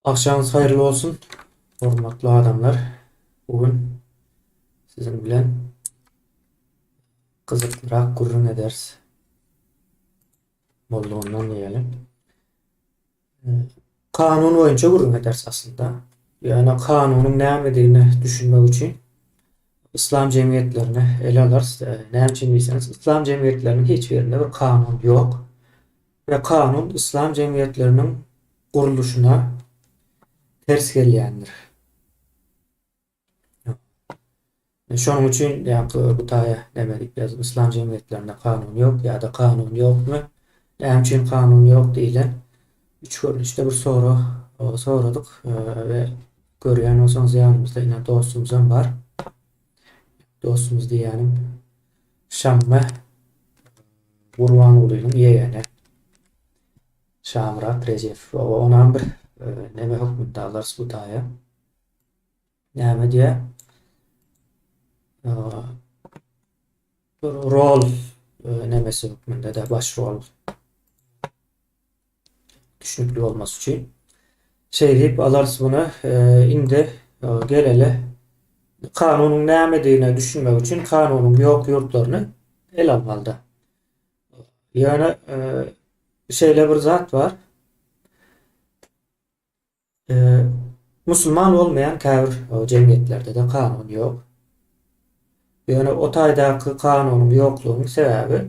Agşamyňyz haýyrly bolsun, hormatly adamlar. Bu gün siziň bilen gyzyklyrak gürrüň ederis. Boldugyndan diýeli. Kanun boýunça gürrüň ederis aslynda. Ýöne kanunyň nämedigine düşünmek üçin yslam jemgyýetlerini ele alarys. Näme üçin diýseňiz, yslam jemgyýetleriniň hiç birinde bir kanun ýok. We kanun yslam jemgyýetleriniň gurluşyna ters gelýändir. Şonuň üçin ýaňky bu taýa näme diýip ýazdym, yslam jemgyýetlerinde kanun ýok ýa-da kanun ýokmy, näme üçin kanun ýok diýlen üç görnüşde bir sorag soradyk we görýän bolsaňyz ýanymyzda ine dostumyzam bar. Dostumyz diýýänim Şamme Gurbangulynyň ýegeni. Şamyrat Rejepow. Onam bir neme hökmünde alarys bu taýa. Näme diýýär? Bir rol nemesi hökmünde de baş rol düşnükli bolmasy üçin. Şeý diýip alarys muny. Indi geleli kanunyň nämedigine düşünmek üçin kanunyň ýok ýurtlaryny ele almalyda. Ýöne şeýle bir zat bar. Musulman bolmaýan käbir jemgyýetlerde-de kanun ýok. Ýöne o taýdaky kanunyň ýoklugynyň sebäbi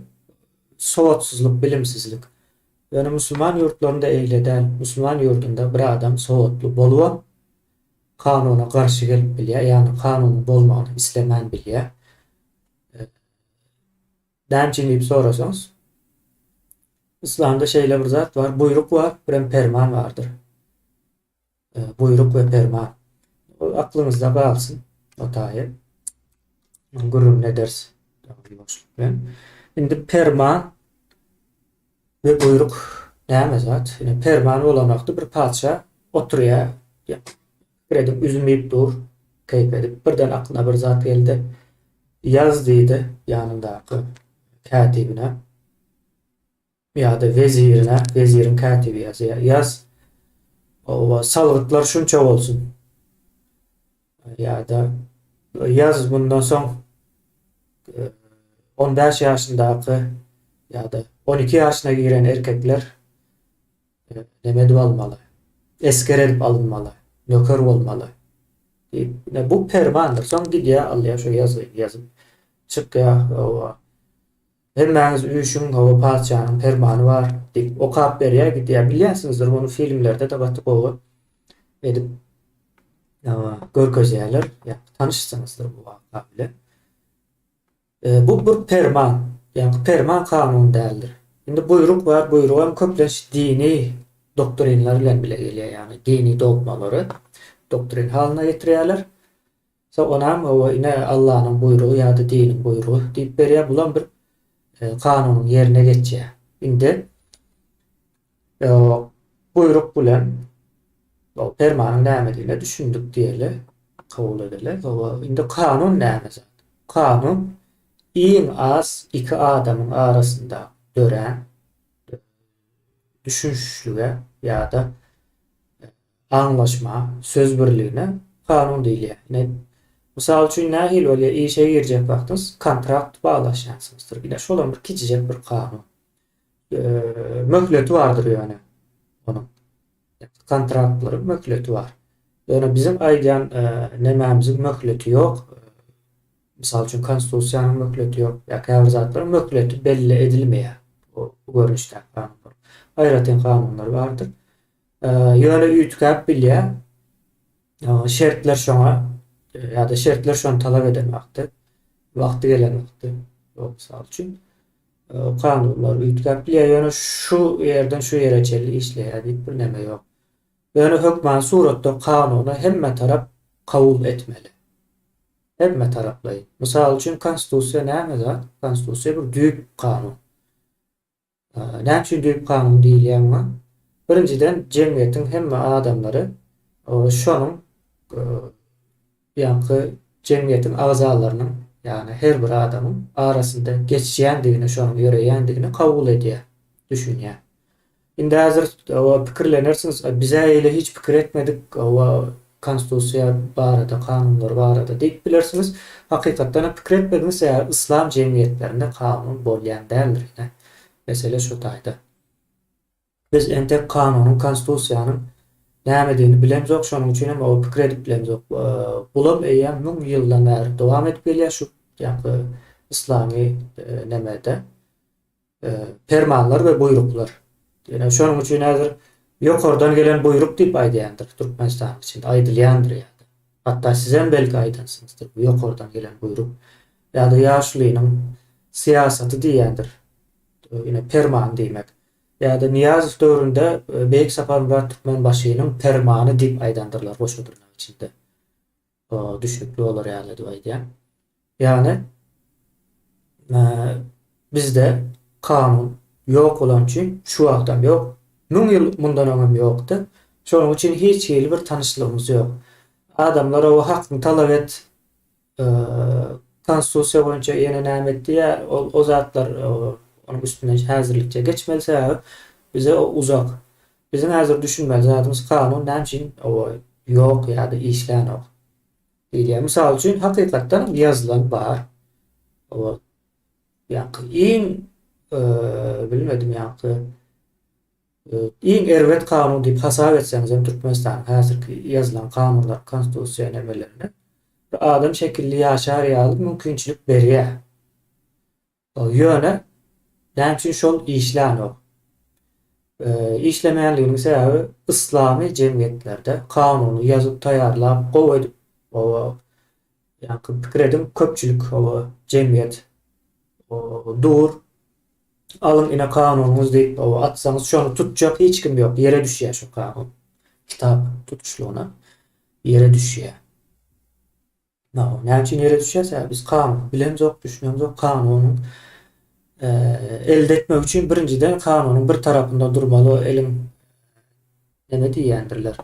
sowatsyzlyk, bilimsizlik. Ýöne musulman ýurtlarynda eýle däl. Musulman ýurdunda bir adam sowatly bolubam kanuna garşy gelip bilýär, ýagny kanunyň bolmagyny islemän bilýär. Näme üçin diýip sorasaňyz, Yslamda şeýle bir zat bar, buýruk bar, birem perman bardyr. Buýruk we perman. Ol aklyňyzda galsyn, o taýy. Gürrüňini ederis. Ýuwaşlyk bilen. Indi perman we buýruk näme zat? Ine perman bolan wagty bir patyşa oturýar. Pikir edip üzüm iýip dur, keýp edip. Birden aklyna bir zat geldi. Ýaz diýdi ýanyndaky kätibine ýa-da wezirine, weziriň kätibi ýazýar. Ýaz, oba salgytlar şunça bolsun. Ýa-da ýaz mundan soň 15 ýaşyndaky ýa-da 12 ýaşyna giren erkekler Neme edip almaly? Esger edip alynmaly, nöker bolmaly diýip, ine bu permandyr. Soň gidýär, alýar şo ýazgyny ýazyp, çykýar, hawa, hemmäňiz üýşüň, hawa, patyşanyň permany bar diýip, okap berýär, gidýär. Bilýänsiňizdir, muny filmlerde-de gaty gowy edip, hawa, görkezýärler. Ýa tanyşsyňyzdyr bu waka bilen. Bu bir perman, ýagny perman kanun däldir. Indi buýruk bar, buýrugam köplenç dini doktrinler bilen bile gelýär, ýagny dini dogmalary doktrin halyna getirýärler. Soň onam hawa ine Allanyň buýrugy ýa-da diniň buýrugy diýip berýär. Bulam bir kanunyň ýerine geçýär. Indi Buýruk bilen permanyň nämedigine düşündik diýeli, kabul edeli. Indi kanun näme zat? Kanun iň az iki adamyň arasynda dörän düşünişlige ýa-da aňlaşma, söz birligine kanun diýilýär. Ine, mysal üçin nähili bolýar, işe girjek wagtyňyz kontrakt baglaşýansyňyzdyr. Ine, şolam bir kiçijek bir kanun. Möhleti bardyr ýöne onuň. Kontraktlaryň möhleti bar. Ýöne biziň aýdýan nemämiziň möhleti ýok. Mysal üçin konstitusiýanyň möhleti ýok ýa käbir zatlaryň möhleti belli edilmeýär. Bu görnüşdäki kanunlar. Aýratyn kanunlar bardyr. Ýöne üýtgäp bilýär. Şertler şoňa ýa-da şertler şony talap eden wagty, wagty gelen wagty, mysal üçin. Kanunlar üýtgäp bilýär, ýöne şu ýerden şu ýere çenli işleýär diýip bir neme ýok. Ýöne hökmany suratda kanuny hemme tarap kabul etmeli. Hemme taraplaýyn. Mysal üçin konstitusiýa näme zat? Konstitusiýa bir düýp kanun. Näme üçin düýp kanun diýilýär muňa? Birinjiden jemgyýetiň hemme adamlary şonuň ýaňky jemgyýetiň agzalarynyň, ýagny her bir adamyň arasynda geçýändigini, şonuň ýöreýändigini kabul edýär, düşünýär. Indi häzir pikirlenersiňiz, biz-ä eýle hiç pikir etmedik, konstitusiýa barada, kanunlar barada diýip bilersiňiz. Hakykatdan hem pikir etmediňiz, sebäbi yslam jemgyýetlerinde kanun bolýan däldir ine. Mesele şu taýda. Biz entek kanunyň, konstitusiýanyň nämedigini bilemzok, şonuň üçin hem oba pikir edip bilemzok. Bulam eýýäm 1000 ýyldan bäri dowam edip gelýär şu ýaňky yslamy nemede. Permanlar we buýruklar. Ýöne şonuň üçin häzir ýokardan gelen buýruk diýip aýdýandyr Türkmenistanyň içinde aýdylýandyr ýa-da. Hatda sizem belki aýdansyňyzdyr bu ýokardan gelen buýruk ýa-da ýaşulynyň syýasaty diýýändir. Ine perman diýmek. Ýa-da Nyýazow döwründe Beýik Saparmyrat Türkmenbaşynyň permany diýip aýdandyrlar goşa dyrnak içinde. Düşnükli bolar ýaly edip aýdýan. Ýagny bizde kanun ýok bolany üçin şu wagtam ýok. 1000 ýyl mundan öňem ýokdy. Şonuň üçin hiç hili bir tanyşlygymyz ýok. Adamlar oba hakyňy talap et, Konstitusiýa boýunça ýene näme et diýýär, ol o zatlar onuň üstünden häzirlikçe geçmeli sebäbi bize o uzak. Biziň häzir düşünmeli zadymyz kanun näme üçin ýok ýa-da işlänok diýilýär. Mysal üçin hakykatdan ýazylan bar. O ýaňky iň bilmedim ýaňky Iň erbet kanun diýip hasap etseňiz hem Türkmenistanyň häzirki ýazylan kanunlar, konstitusiýa nemelerine bir adam şekilli ýaşar ýaly mümkinçilik berýär. Ýöne näme üçin şol işlänok? Işlemeýänliginiň sebäbi yslamy jemgyýetlerde kanuny ýazyp taýýarlap gowy edip ýaňky pikir ediň köpçülik jemgyýet dur Alyň ine kanunyňyz diýip oba atsaňyz şony tutjak hiç kim ýok ýere düşýär şo kanun kitap tutuşlygyna ýere düşýär. Näme üçin ýere düşýär sebäbi biz kanuny bilemzok düşünemzok kanunyň elde etmek üçin birinjiden kanunyň bir tarapynda durmaly o eliň neme diýýändirler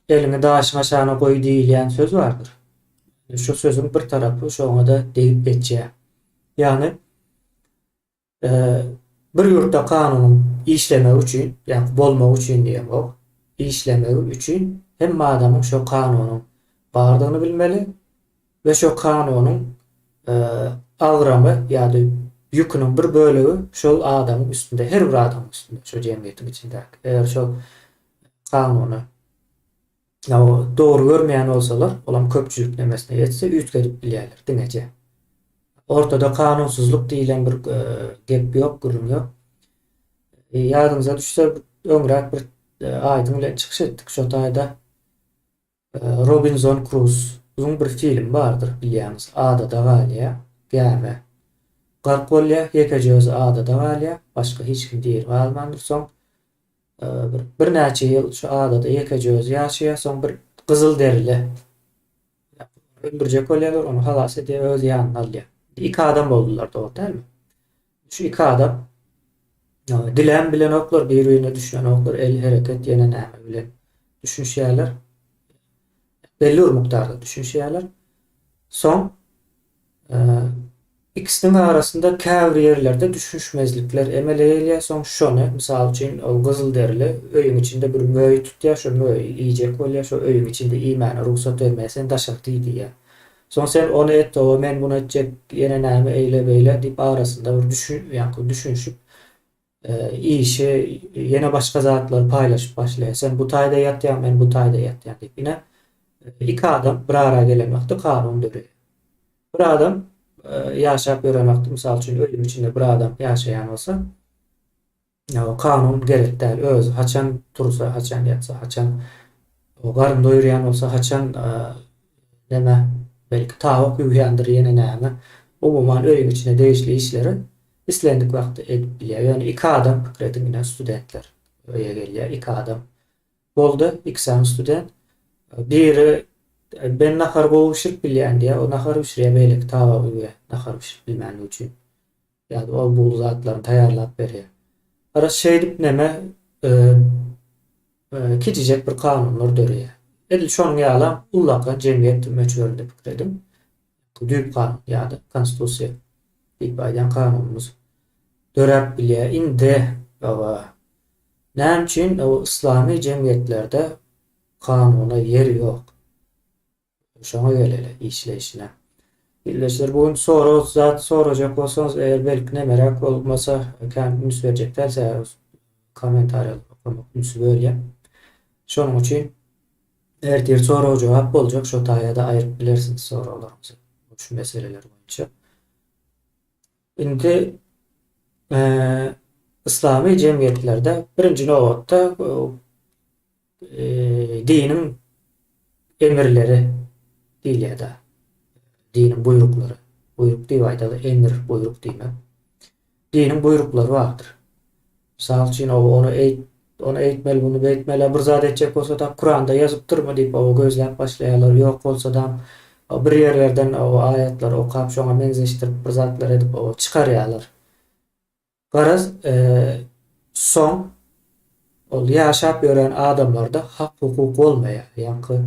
eliňi daşyň aşagyna goý diýilýän söz bardyr. Şu sözüň bir tarapy şoňa-da degip geçýär. Ýagny, bir ýurtda kanunyň işlemegi üçin, ýagny bolmagy üçin diýemok, işlemegi üçin hemme adamyň şo kanunyň bardygyny bilmeli we şo kanunyň agramy ýa-da ýüküniň bir bölegi şol adamyň üstünde, her bir adamyň üstünde şo jemgyýetiň içindäki. Eger şol kanuny dogry görmeýän bolsalar, olam köpçülik nemesine ýetse üýtgedip bilýärler diňeje. Ortada kanunsyzlyk diýlen bir gep ýok, gürrüň ýok. Ýadyňyza düşse öňräk bir Aýdyň bilen çykyş etdik şo taýda. Robinzon Kruzuň bir filmi bardyr bilýäňiz. Adada galýar, gämi gark bolýar, ýekeje özi adada galýar, başga hiç kim diri galmandyr. Soň bir birnäçe ýyl şu adada ýekeje özi ýaşaýar, soň bir gyzyl derili öldürjek bolýarlar, ony halas edýär, öz ýanyna alýar. Iki adam boldular, dogry dälmi? Şu iki adam dilem bilenoklar, bir-birine düşünenoklar, el hereket ýene näme bilen düşünişýärler. Belli bir mukdarda düşünişýärler. Soň Ikisiniň arasynda käbir ýerlerde düşünişmezlikler emele gelýär, soň şony, mysal üçin, ol gyzyl derili öýüň içinde bir möý tutýar, şo möýi iýjek bolýar, şo öýüň içinde iýmäne rugsat bermeýär, sen daşarda iý diýýär. Soň sen ony et, oba men muny etjek, ýene näme eýle-beýle diýip arasynda bir ýaňky düşünişip, işi, ýene başga zatlary paýlaşyp başlaýar. Sen bu taýda ýatýaň, men bu taýda ýatýan diýip. Ine, iki adam bir ara gelen wagty kanun döreýär. Bir adam ýaşap ýören wagty, mysal üçin, öýüň içinde bir adam ýaşaýan bolsa, kanun gerek däl. Özi haçan tursa, haçan ýatsa, haçan garyn doýurýan bolsa, haçan näme, belki tawuk ýuwýandyr, ýene näme. Umuman, öýüň içine degişli işleri Islendik wagtda edip bilýär. Ýöne iki adam pikir ediň ine studentler öýe gelýär iki adam. Boldy iki sany student. Biri ben nahar gowy bişirip bilýän diýýär. O nahar bişirýär beýleki taba uýýar nahar bişirip bilmänligi üçin. Ýa-da ol bul zatlaryny taýýarlap berýär. Garaz şeýdip neme kiçijek bir kanunlar döreýär. Edil şonuň ýalam ullakan jemgyýet möçberinde pikir ediň. Düýp kanun ýa-da konstitusiýa diýip aýdýan kanunymyz döräp bilýär. Indi. Näme üçin yslamy jemgyýetlerde kanuna ýer ýok? Şoňa geleli işleýşine. Ildeşler bu gün sorag zat sorajak bolsaňyz eger belki nemeräk bolmasa kän üns berjek däl sebäbi kommentariýalary okamak ünsi bölýär. Şonuň üçin ertir sorag jogap boljak şo taýada aýryp bilersiňiz soraglaryňyzy şu meseleler boýunça. Indi yslamy jemgyýetlerde birinji nobatda diniň emirleri diýilýär-de. Diniň buýruklary. Buýruk diýip aýdaly, emir, buýruk diýmek. Diniň buýruklary bardyr. Mysal üçin, oba ony eýt, ony eýtmeli, muny beýtmeli, bir zat etjek bolsa-da, Kuranda ýazypdyrmy diýip, oba gözläp başlaýarlar. Ýok bolsadam, bir ýerlerden oba aýatlary okap, şoňa meňzeşdirip bir zatlar edip, oba çykarýarlar. Garaz, soň ol ýaşap ýören adamlarda hak-hukuk bolmaýar. Ýaňky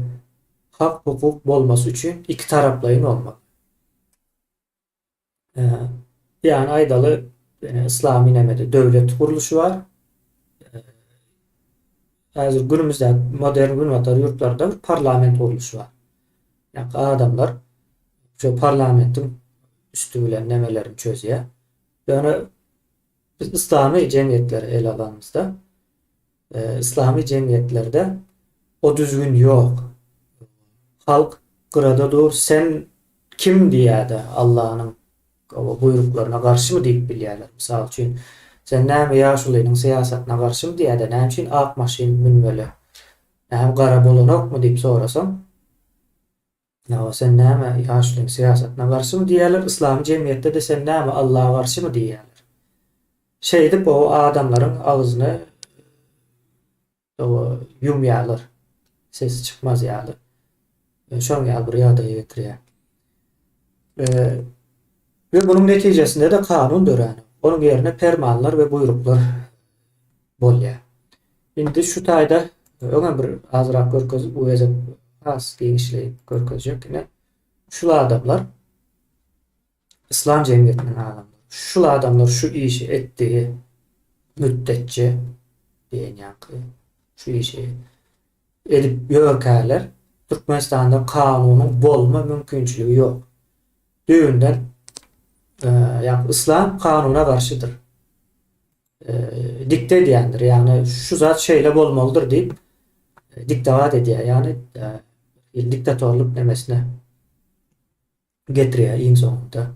hak-hukuk bolmasy üçin ikitaraplaýyn bolmaly. Ýagny aýdaly, yslamy nemede döwlet gurluşy bar. Häzir günümizde modern günbatar ýurtlarynda bir parlament gurluşy bar. Ýaňky adamlar şu parlamentiň üsti bilen nemelerini çözýär. Ýöne biz yslamy jemgyýetleri ele alanymyzda, yslamy jemgyýetlerde o düzgün ýok. Halk gyrada dur, sen kim diýýär-de Allanyň buýruklaryna garşymy diýip bilýärler. Mysal üçin, sen näme ýaşulynyň syýasatyna garşymy diýýär-de, näme üçin ak maşyn münmeli, näme gara bolanokmy diýip sorasaň, Hawa, sen näme, ýaşulyň syýasatyna garşymy diýýärler, yslamy jemgyýetde-de sen näme, Allaha garşymy diýýärler. Şeýdip o adamlaryň agzyny o ýumýarlar, sesi çykmaz ýaly. Şonuň ýaly bir ýagdaýa getirýär. We munuň netijesinde-de kanun döränok. Onuň ýerine permanlar we buýruklar bolýar. Indi şu taýda öňem bir azrak görkezip, bu gezek has giňişleýin görkezjek. Ine, şul adamlar yslam jemgyýetiniň adamlary. Şul adamlar şu işi etdigi müddetçe diýen ýaňky şu işi edip ýörkäler Türkmenistanda kanunyň bolma mümkinçiligi ýok. Düýbünden ýagny yslam kanuna garşydyr. Dikte edýändir. Ýagny şu zat şeýle bolmalydyr diýip diktaat edýär. Ýagny diktatorlyk nemesine getirýär iň soňunda.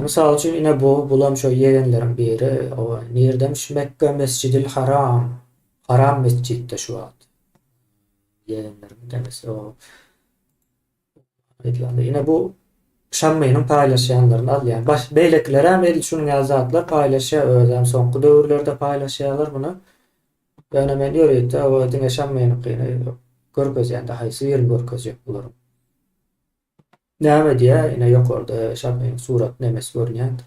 Mysal üçin ine bu bulam şo ýegenleriň biri. O nirdemiş Mekge Mesjidil Haram. Haram mesjitde şu wagt. Ýegenleriň demesi o. Aýdylanda ine bu Şammynyň paýlaşýanlaryny alýan. Baş beýlekilerem edil şunuň ýaly zatlar paýlaşýar özem soňky döwürlerde paýlaşýarlar muny. Ýöne men ýörite o diňe Şammynyňkyny görkezýän-de haýsy birini görkezjek bularyň. Näme diýýär ine ýokarda Şammynyň surat nemesi görünýändir.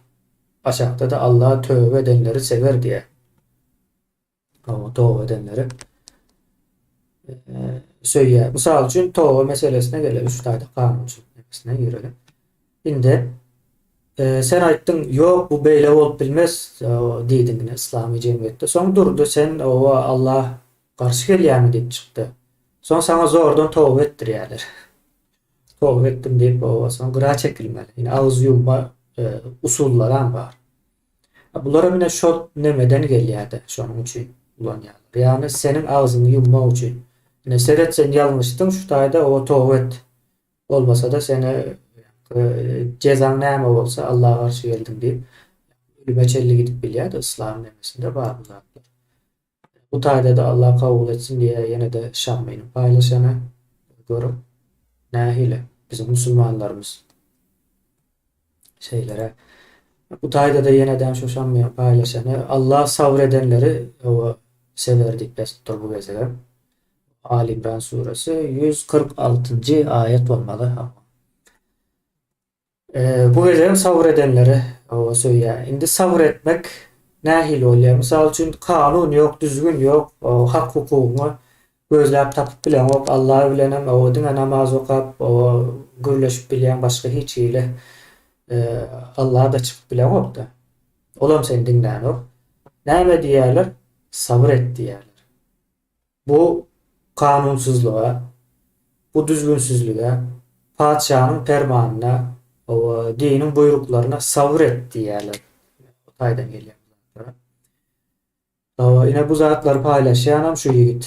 Aşakda-da Allah töbe edenleri sewer diýýär. Hawa, toba edenleri söýýär. Mysal üçin, toba meselesine gelelim, şu taýda kanunçylyk meselesine girelim. Indi sen aýtdyň, ýok, bu beýle bolup bilmez diýdiň ine yslamy jemgyýetde. Soň durdy, sen oba Allah garşy gelýärmi diýip çykdy. Soň saňa zordan toba etdirýärler. Toba etdim diýip, oba soň gyra çekilmeli. Ine agyz ýumma usullaram bar. Bularam ine şol nemeden gelýärde, şonuň üçin ulanýarlar. Ýagny seniň agzyňy ýummak üçin. Ine seret sen ýalňyşdyň şu taýda oba toba et. Bolmasada seni jezaň näme bolsa Allaha garşy geldiň diýip ölüme çenli gidip bilýärde yslam nemesinde bar bu zatlar. Bu taýda-da Allah kabul etsin diýýär ýene-de Şammynyň paýlaşany görüň nähili biziň musulmanlarymyz şeýleräk. Bu taýda-da ýene-de şu Şammynyň paýlaşany Allah sabyr edenleri oba sewer diýip ýazypdyr bu gezegem. Aly Imran suresi 146-njy aýat bolmaly. Bu gezegem sabyr edenleri söýýär. Indi sabyr etmek nähili bolýar? Mysal üçin, kanun ýok, düzgün ýok, hak-hukugyňy gözläp tapyp bileňok, Alla bilenem diňe namaz okap, gürleşip bilýäň, başga hiç hili Alla-da çykyp bileňok-da. Olam seni diňlänok. Näme diýýärler? Sabyr et diýýärler. Bu kanunsyzlyga, bu düzgünsizlige, patyşanyň permanyna, diniň buýruklaryna sabyr et diýýärler. Bu taýdan gelýär bu zatlara. Ine bu zatlary paýlaşýanam şu ýigit.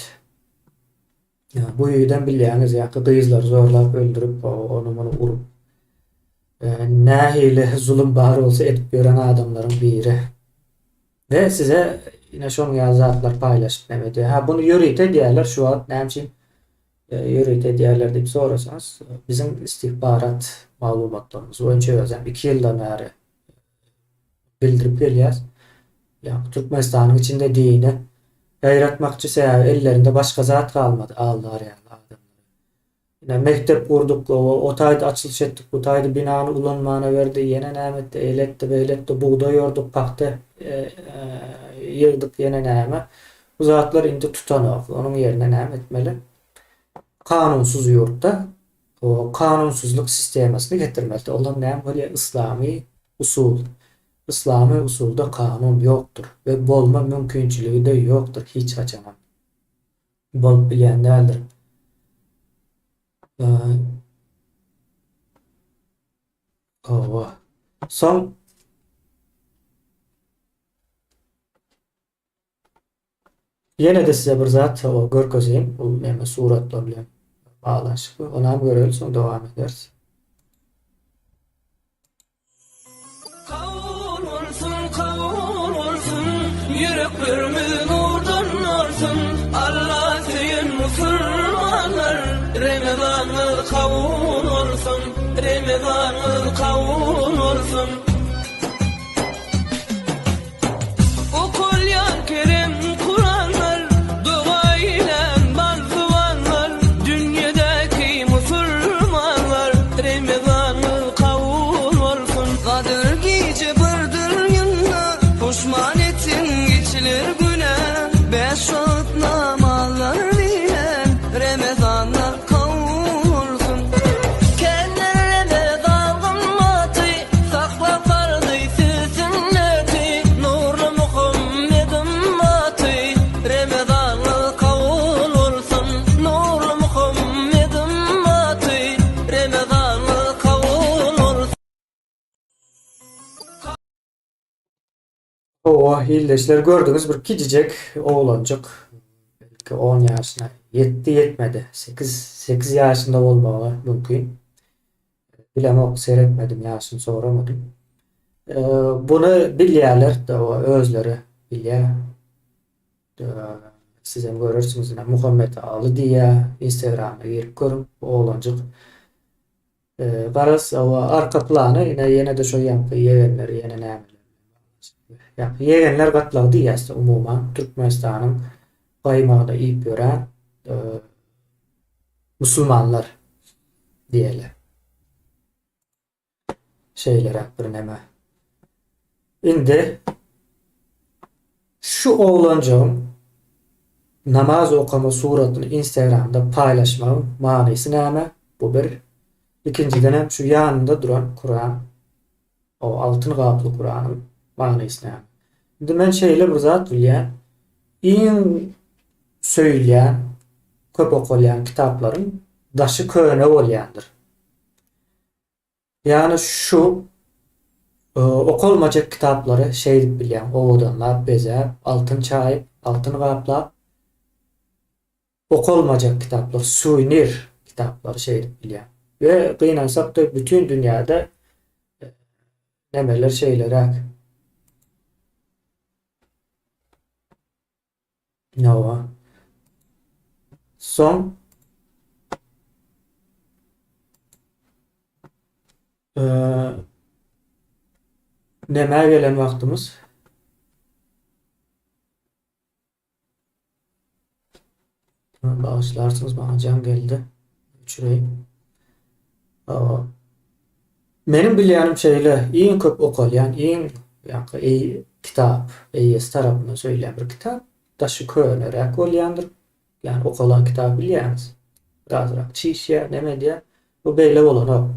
Bu ýigidem bilýäňiz, ýaňky gyzlary zorlap öldürip, ony muny urup, nähili zulum bar bolsa edip ýören adamlaryň biri. We size ine şonuň ýaly zatlar paýlaşyp näme edýär. Ha buny ýörite edýärler şu wagt näme üçin ýörite edýärler diýip sorasaňyz, biziň istihbarat maglumatlarymyz boýunça özem 2 ýyldan bäri bildirip gelýäs. Ýa Türkmenistanyň içinde dini ýaýratmakçy sebäbi ellerinde başga zat galmady aldar ýaly adamlar. Ine, mekdep gurduk, o taýda açylyş etdik, bu taýda binany ulanmana berdi, ýene näme etdi, eýle etdi, beýle etdi, bugdaý orduk, pagta ýygdyk, ýene näme. Bu zatlar indi tutanok. Onuň ýerine näme etmeli? Kanunsyz ýurtda o kanunsyzlyk sistemasyny getirmeli. Olam näme bolýar? Yslamy usul. Yslamy usulda kanun ýokdur we bolma mümkinçiligi-de ýokdur hiç haçanam. Bolup bilýän däldir. Hawa. Soň ýene-de size bir zat görkezeýin. Bu näme suratlar bilen baglanyşykly. Onam göreli, soň dowam ederis. Kabul bolsun, kabul bolsun, Ýüreklerimiz nurdan dolsun, Alla söýen musulmanlar, Remezanyňyz kabul bolsun, Remezanyňyz kabul bolsun. Okalýan kerem Kuranlar, Doga eýlän bal zybanlar, Dünýedäki musulmanlar, Remezanyňyz kabul bolsun. Gadyr gije birdir ýylda, Puşman etseň geçiler günä, Bäş wagt namazlar bilen, Remezanlar kabul bolsun. Kendir Remezan gymmaty, Sakla parzy siz sünneti, Nurly Muhammet ymmaty, Remezanyňyz kabul bolsun. Nurly Muhammet ymmaty, Remezanyňyz kabul bolsun. Hawa, ildeşler gördüňiz bir kiçijek oglanjyk, belki on ýaşyna ýetdi ýetmedi, sekiz, sekiz ýaşynda bolmagy mümkin. Bilemok, seretmedim, ýaşyny soramadym. Buny bilýärler, özleri bilýär. Sizem görersiňiz, ine Muhammet Aly diýýär, Instagrama girip görüň, bu oglanjyk. Garaz, arka plany ine ýene-de şo ýaňky ýegenler ýene nämeler. Ýaňky ýegenler gatlagy diýýäs-de umuman Türkmenistanyň gaýmagyny iýip ýören musulmanlar diýeli. Şeýleräk bir neme. Indi şu oglanjygyň namaz okama suratyny Instagramda paýlaşmagyň manysy näme? Bu bir. Ikinjidenem şu ýanynda duran Kuran, o altyn gaply Kuranyň manysy näme? Indi men şeýle bir zat bilýän, iň söýülýän, köp okalýan kitaplaryň daşy köne bolýandyr. Ýagny şu okalmajak kitaplary şeýdip bilýäň, owadanlap, bezäp, altyn çaýyp, altyn gaplap, okalmajak kitaplar, suwenir kitaplary şeýdip bilýäň. We gynansak-da bütin dünýäde nemeler şeýleräk. Hawa. Soň nämä gelen wagtymyz? Bagyşlarsyňyz maňa jaň geldi. Öçüreýin. Hawa. Meniň bilýänim şeýle, iň köp okalýan, iň ýaňky eý kitap, eýesi tarapyndan söýülýän bir kitap, daşy köneräk bolýandyr. Ýagny okalan kitaby bilýäňiz. Birazrak çişýär, neme edýär. Bu beýle bolanok.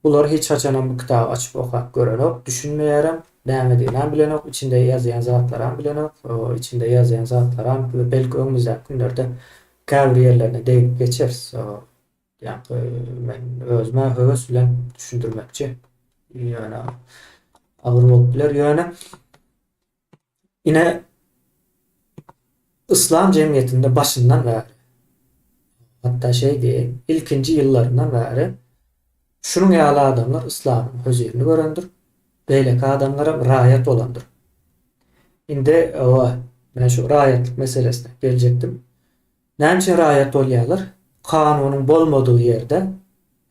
Bular hiç haçanam bu kitaby açyp okap görenok, düşünmeýärem. Nämediginem bilenok, içinde ýazýan zatlaram bilenok. Içinde ýazýan zatlaram belki öňümizdäki günlerde käbir ýerlerine degip geçeris. Ýaňky men özüm-ä höwes bilen düşündirmekçi. Ýöne agyr bolup biler. Ýöne ine yslam jemgyýetinde başyndan bäri hatda şeý diýeýin, ilkinji ýyllaryndan bäri şunuň ýaly adamlar yslamyň hözirini görendir. Beýleki adamlaram raýat bolandyr. Indi owa, men şu raýatlyk meselesine geljekdim. Näme üçin raýat bolýarlar? Kanunyň bolmadygy ýerde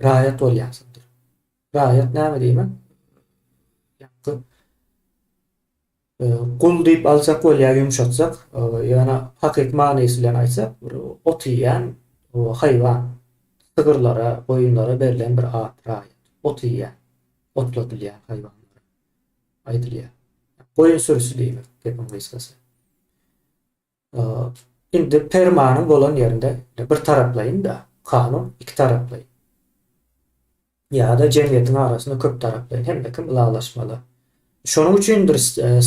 raýat bolýansyňdyr. Raýat näme diýmek? Ýaňky e, gul diýip alsak bolýar, ýumşatsak, ýöne hakyky manysy bilen aýtsak, bir ot iýýän haýwan, sygyrlara, goýunlara berlen bir at raýat. Ot iýýän, otladylýan haýwanlara aýdylýar. Goýun sürüsi diýmek gepiň gysgasy. Indi permanyň bolan ýerinde bir taraplaýyn-da, kanun iki taraplaýyn. Ýa-da jemgyýetiň arasynda köp taraplaýyn, hemme kim ylalaşmaly. Şonuň üçindir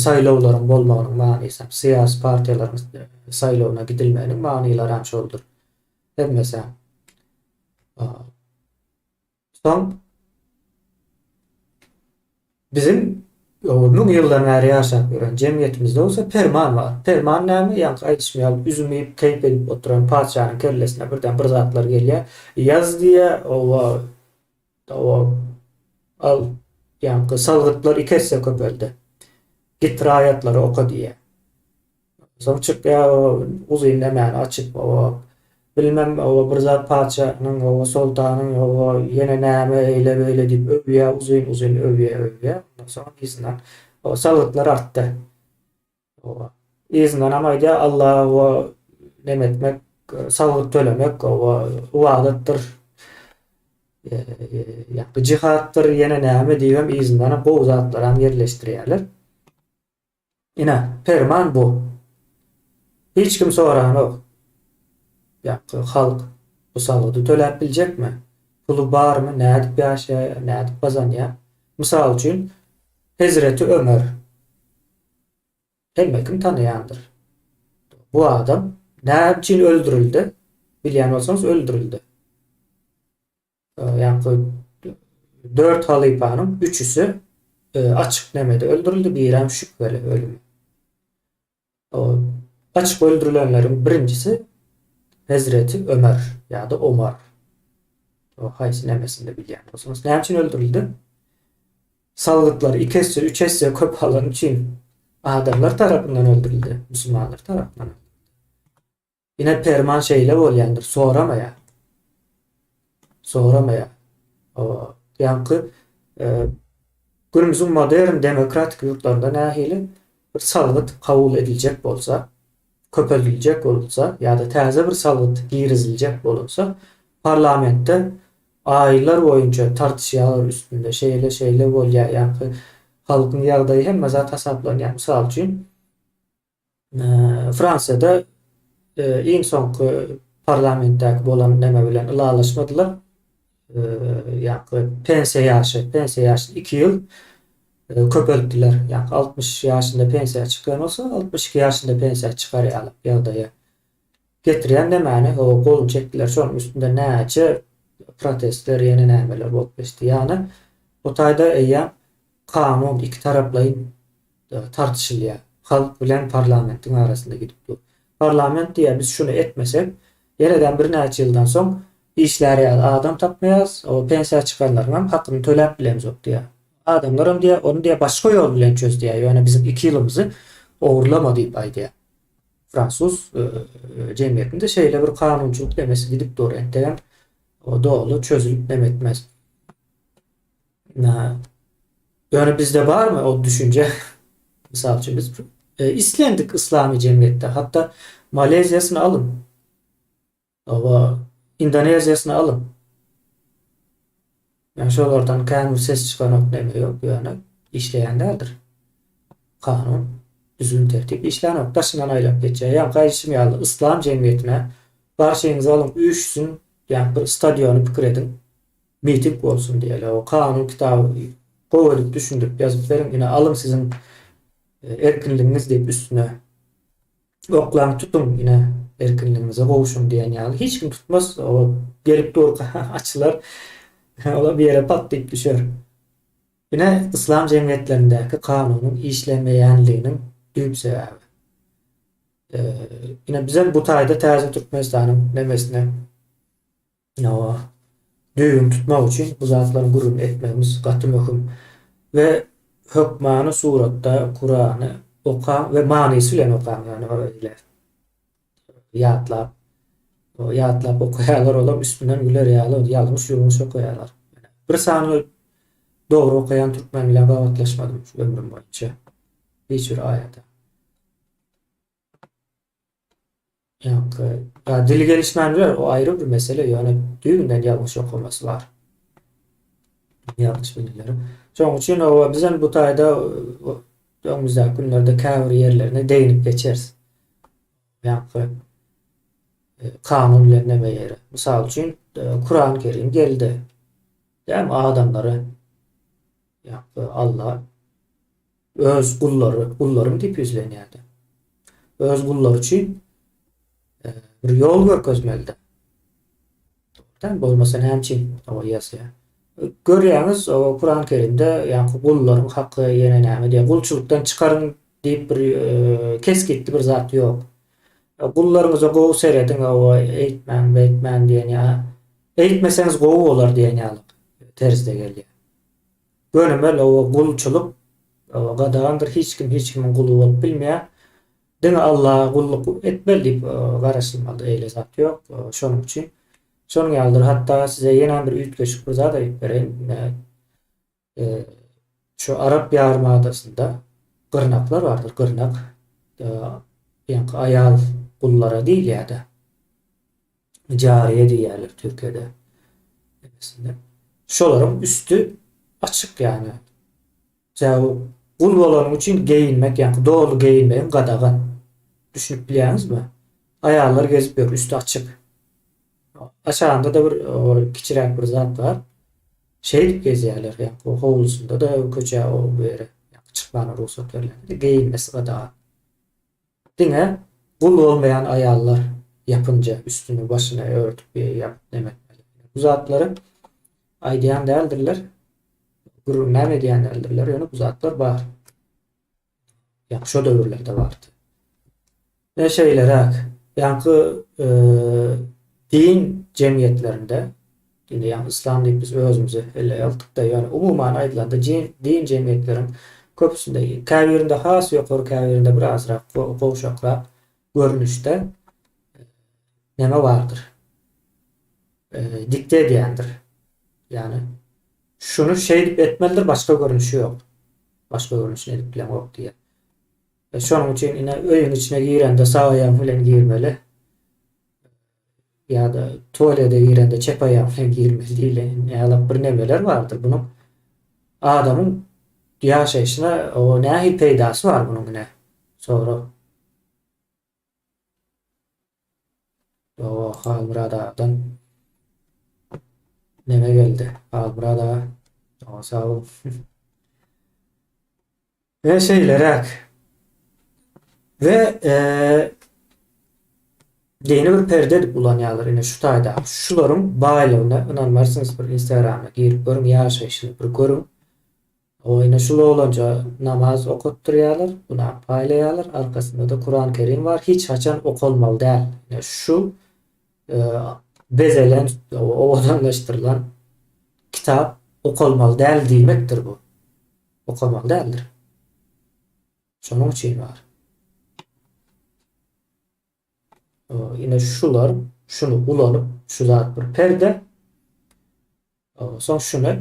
saýlawlaryň bolmagynyň manysam, syýasy partiýalaryň saýlawyna gidilmeginiň manylaram şoldur. Hemmesem. Soň biziň müň ýyldan bäri ýaşap ýören jemgyýetimizde bolsa perman bar. Perman näme? Ýaňky aýdyşym ýaly üzüm iýip, keýp edip oturan patyşanyň kellesine birden bir zatlar gelýär. Ýaz diýýär, oba oba al ýaňky salgytlar iki esse köpeldi. Git raýatlary oka diýýär. Soň çykýar o uzyn nemäni açyp o bilmem o bir zat patyşanyň o soltanyň o ýene näme eýle beýle diýip öwýär uzyn uzyn öwýär öwýär. Ondan soň yzyndan o salgytlar artdy. O yzyndanam aýdýar Alla o neme etmek salgyt tölemek o ybadatdyr. Ýa jihatdyr ýene näme diýibem yzyndanam gowy zatlaram ýerleşdirýärler. Ine, perman bu. Hiç kim soranok. Ýa-da halk bu salgydy töläp biljekmi? Puly barmy, nädip ýaşaýar, nädip gazanýar? Mysal üçin, Hezreti Ömer. Hemme kim tanaýandyr. Bu adam näme üçin öldürildi? Bilýän bolsaňyz öldürildi. Ýaňky dört halypanyň üçüsi açyk nemede öldürildi, birem şübheli ölüm. O açyk öldürilenleriň birinjisi Hezreti Ömer ýa-da Omar. O haýsy nemesinde bilýän bolsaňyz. Näme üçin öldürildi? Salgytlary iki esse, üç esse köp alany üçin adamlar tarapyndan öldürildi, musulmanlar tarapyndan. Ine perman şeýle bolýandyr, soramaýar. Soramaýar. O ýaňky e, günümiziň modern demokratik ýurtlarynda nähili bir salgyt kabul ediljek bolsa, köpeldiljek bolsa ýa-da täze bir salgyt giriziljek bolunsa, parlamentde aýlar boýunça tartyşýarlar üstünde, şeýle şeýle bolýar, ýaňky halkyň ýagdaýy hemme zat hasaplanýar. Mysal üçin, Fransiýada iň soňky parlamentdäki bolan neme bilen ylalaşmadylar. Ýa-da pensiýa ýaşy, pensiýa ýaşyny 2 ýyl köpeltdiler. Ýa-da 60 ýaşynda pensiýa çykýan bolsa, 62 ýaşynda pensiýa çykar ýaly ýagdaýa getirýän nemäni goluny çekdiler. Şonuň üstünde näçe protestler, ýene nämeler bolup geçdi. Ýagny bu taýda eýýäm kanun ikitaraplaýyn tartyşylýar. Halk bilen parlamentiň arasynda gidip dur. Parlament diýýär, biz şuny etmesek, ýenedem birnäçe ýyldan soň işlär ýaly adam tapmaýarys, o pensiýa çykanlaryňam hakyny töläp bilemzok diýýär. Adamlaram diýýär, ony diýýär başga ýol bilen çöz diýýär, ýöne biziň iki ýylymyzy ogurlama diýip aýdýar. Fransuz jemgyýetinde şeýle bir kanunçylyk demesi gidip dur, entegem o doly çözülip nem etmez. Ýöne bizde barmy o düşünje? Mysal üçin biz e, islendik yslamy jemgyýetde, hatda Maleziýasyny alyň. Oba Indoneziýasyny alyň. Ýani şolardan kän bir ses çykanok neme ýok, ýöne işleýän däldir. Kanun düzgün tertip işlänok, daşyndan aýlap geçýär. Ýa gaýdyşym ýaly yslam jemgyýetine garşyňyzy alyň, üýşsün, ýa bir stadiony pikir ediň. Miting bolsun diýeli. O kanun kitaby. Gowy edip düşündirip ýazyp beriň, ine alyň siziň erkinligiňiz diýip üstüne oklaň tutuň ine erkinligiňize gowşuň diýen ýaly hiç kim tutmaz o gelip durka açylar olar bir ýere pat diýip düşer. Ine yslam jemgyýetlerindäki kanunyň işlemeýänliginiň düýp sebäbi. Ine bizem bu taýda täze Türkmenistanyň nemesine Hawa. Düýbüni tutmak üçin bu zatlaryň gürrüňini etmegimiz gaty möhüm. We hökmany suratda Kurany okaň we manysy bilen okaň, ýagny öýle ýatlap, ýatlap okaýarlar olar üstünden güler ýaly ýalňyş ýulňuş okaýarlar. Bir sany dogry okaýan türkmen bilen gabatlaşmadym şu ömrüm boýunça. Hiç bir aýata. Ýaňky, ýa dili gelişmän biler, o aýry bir mesele, ýöne düýbünden ýalňyş okamasy bar. Ýalňyş bilgileri. Şonuň üçin oba bizem bu taýda öňümizdäki günlerde käbir ýerlerine deginip geçeris. Ýaňky e, kanun bilen neme ýeri. Mysal üçin, e, Kuran Kerim geldi. Dämi adamlary ýaňky Allah Öz gullary, gullarym diýip ýüzlenýärdi. Öz gullary üçin e, bir ýol görkezmelidi. Dogrudan bolmasa näme üçin o ýazýar? Görýäňiz, o Kuran Kerimde ýaňky gullaryň haky ýene näme diýýär. Gulçulykdan çykaryň diýip bir e, kesgitli bir zat ýok. E, gullaryňyza gowy serediň, o eýtmäň, beýtmäň diýen ýa eýtmeseňiz gowy bolar diýen ýaly terzde gelýär. Gönümel oba gulçulyk gadagandyr hiç kim hiç kimiň guly bolup bilmeýär. Diňe Allaha gulluk etmeli diýip garaşylmaly eýle zat ýok. Şonuň üçin şonuň ýalydyr. Hatda size ýene bir üýtgeşik bir zat aýdyp bereýin. Şu Arap ýarym adasynda gyrnaklar bardyr, gyrnak. Ýaňky aýal gullara diýilýär-de. Jariýe diýýärler Türkiýede. Şolaryň üsti açyk ýagny. Sebäbi gul bolanyň üçin geýinmek, ýagny doly geýinmegiň gadagan. Düşünip bilýäňizmi? Aýallar gezip ýör, üsti açyk. Aşagynda-da bir kiçiräk bir zat bar. Şeýdip gezýärler, ýagny howlusynda-da köçä o bu ýere çykmana rugsat berlen. Geýinmesi gadagan. Diňe gul bolmaýan aýallar ýapynja üstüni başyny örtüp ýapyp neme etmeli. Bu zatlary aýdýan däldirler. Gürrüňem edýän däldirler. Ýöne bu zatlar bar. Ýa şo döwürlerde bardy. Ne şeýleräk. Ýaňky e, din jemgyýetlerinde Indi ýagny yslam diýip biz özümizi ele aldyk-da, ýöne umuman aýdylanda din jemgyýetleriň köpüsinde, käbirinde has ýokary, käbirinde birazrak gowşakrak görnüşde neme bardyr? Dikte edýändir. Ýagny şuny şeýdip etmelidir, başga görnüşi ýok. Başga görnüşini edip bileňok diýýär. Şonuň üçin ine öýüň içine girende sag aýagyň bilen girmeli. Ýa-da tualete girende çep aýagyň bilen girmeli diýlen ýaly bir nemeler bardyr. Bunuň adamyň ýaşaýşyna o nähili peýdasy bar bunuň ine sorag. O Halmyrat agadan neme geldi? Halmyrat aga, sag bol. We şeýleräk. We dini bir perde edip ulanýarlar ine şu taýda. Şularyň baýlygyna ynanmarsyňyz bir Instagrama girip görüň ýaşaýşyny bir görüň. O ine şul oglanjyga namaz okatdyrýarlar, günah paýlaýarlar, arkasynda-da Kuran Kerim bar, hiç haçan okalmaly däl. Ine şu bezelen, owadanlaşdyrylan kitap okalmaly däl diýmekdir bu. Okamaly däldir. Şonuň üçin bar. Ine şular şuny ulanyp şu zat bir perde. Soň şuny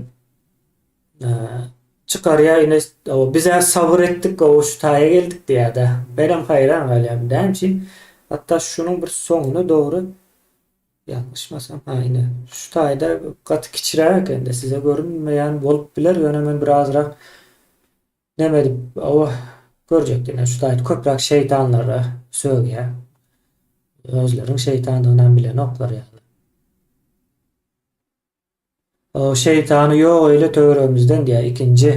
çykarýar ine bize sabyr etdik o şu taýa geldik diýýär-de. Menem haýran galýan. Näme üçin? Hatda şunuň bir soňuna dogry Ýalňyşmasam, ha ine, şu taýda gaty kiçiräk ekende size görünmeýän bolup biler, ýöne men birazrak neme edip, owa, görjekdi ine şu taýda köpräk şeýtanlara sögýär. Özleriniň şeýtandygynam bilenoklar ýaly. Şeýtany ýok eýle töweregimizden diýýär. Ikinji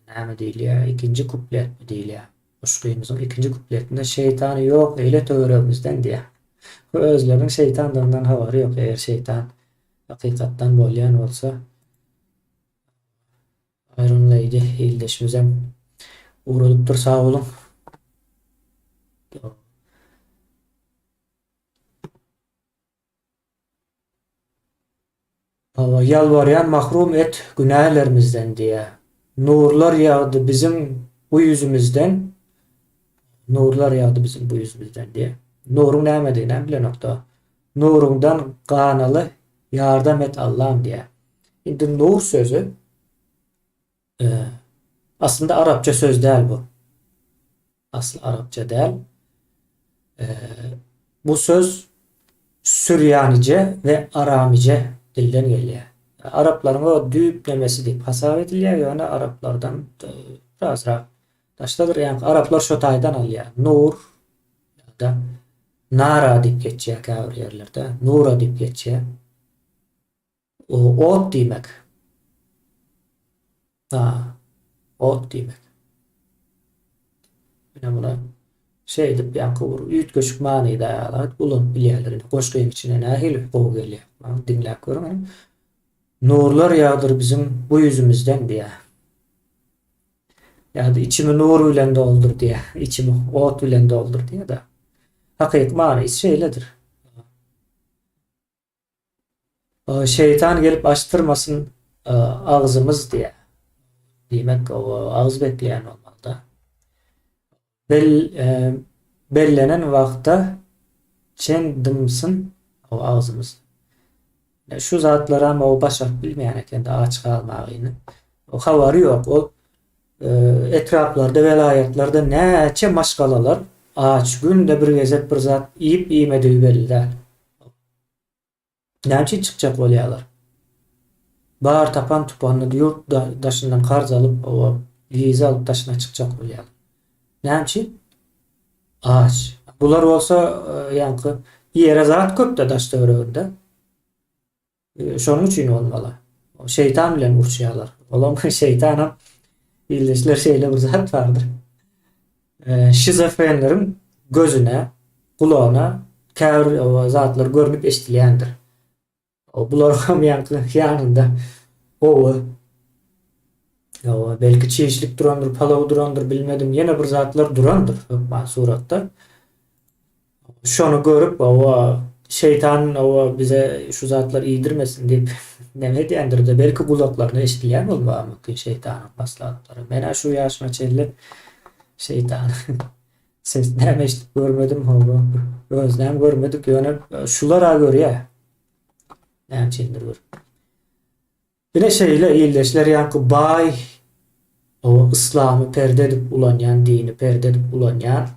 näme diýilýär? Ikinji kupletmi diýilýär. Goşgymyzyň ikinji kupletinde şeýtany ýok eýle töweregimizden diýýär. Özleriniň şeýtandygyndan habary ýok. Eger şeýtan hakykatdan bolýan bolsa Iron Lady ildeşimizem ugradypdyr sag boluň. Hawa, ýalbarýan mahrum et günälerimizden diýýär. Nurlar ýagdy biziň bu ýüzümizden, Nurlar ýagdy biziň bu ýüzümizden diýýär. Nuruň nämediginem bilenokda. Nuruňdan ganaly ýardam et Allam diýýär. Indi nur sözi aslynda arapça söz däl bu. Asly arapça däl. Bu söz sürýanice we aramice dilden gelýär. Araplaryň o düýp nemesi diýip hasap edilýär, ýöne araplardan birazrak daşdadyr. Ýagny araplar şo taýdan alýar. Nur ýa-da nara diýip geçýär käbir ýerlerde. Nura diýip geçýär. Ot diýmek. Ha, ot diýmek. Ine muny şeýdip ýaňky bir üýtgeşik manyda ýaly ulanyp bilýärler. Indi goşgyň içine nähili gowy gelýär. Muny diňläp görüň. Nurlar ýagdyr biziň bu ýüzümizden diýýär. Ýa-da içimi nur bilen doldur diýýär. Içimi ot bilen doldur diýýär-de. Hakyky manysy şeýledir. Şeýtan gelip açdyrmasyn agzymyz diýýär. Diýmek, agyz bekleýän bolmaly-da. Bel, bellenen wagta çen dymsyn agzymyz. Şu zatlaram o başaryp bilmeýän eken-de aç galmagyny. Habary ýok. Ol etraplarda, welaýatlarda näçe maşgalalar aç, günde bir gezek bir zat iýip-iýmedigi belli däl. Näme üçin çykjak bolýarlar? Bar tapan tupanyny ýurt daşyndan karz alyp, oba wiza alyp daşyna çykjak bolýarlar. Näme üçin? Aç. Bular bolsa ýaňky ýere zat köpde daş töwereginde. Şonuň üçin bolmaly. Şeýtan bilen uruşýarlar. Olam şeýtanam ildeşler şeýle bir zat bardyr. Şizofrenleriň gözüne, gulagyna käbir zatlar görnüp eşidilýändir. Bularyňam ýaňky ýanynda gowy, belki çişlik durandyr, palaw durandyr, bilmedim, ýene bir zatlar durandyr hökman suratda. Şony görüp, hawa, şeýtan, hawa, bize şu zatlary iýdirmesin diýip, neme edýändir-de, belki gulaklaryna eşidilýän bolmagy mümkin şeýtanyň maslahatlary. Men-ä şu ýaşyma çenli şeýtanyň sesinem eşidip görmedim, hawa, özünem görmedik, ýöne şular-a görýär. Näme üçindir bir. Ine şeýle ildeşler ýaňky baý o yslamy perde edip ulanýan dini perde edip ulanýan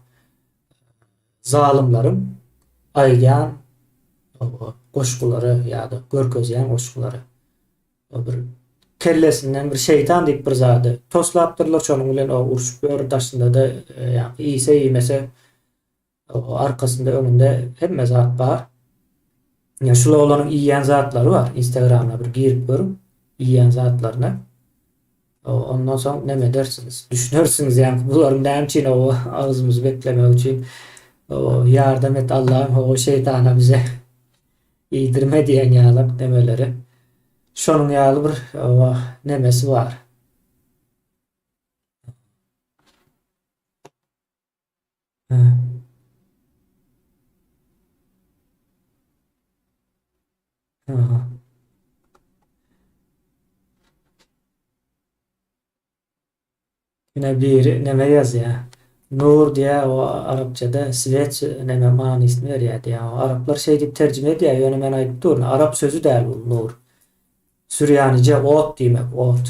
zalymlaryň aýdýan goşgulary ýa-da görkezýän goşgulary. O bir kellesinden bir şeýtan diýip bir zady toslapdyrlar şonuň bilen o urşup ýör daşynda-da ýaňky iýse iýmese Arkasynda öňünde hemme zat bar. Ýa şul oglanyň iýýän zatlary bar. Instagramyna bir girip görüň. Iýýän zatlaryna. Ondan soň neme edersiňiz? Düşünersiňiz ýa bularyň näme üçin o agzymyzy beklemek üçin o ýardam et Allahym o şeýtana bize iýdirme diýen ýaly nemeleri. Şonuň ýaly bir o nemesi bar. Aha. Ine biri neme ýazýar. Nur diýýär, o arapçada svet neme manysyny berýär diýýär. O araplar şeý diýip terjime edýär, ýöne men aýdyp durun, arap sözi däl bu nur. Sürýanije ot diýmek, ot.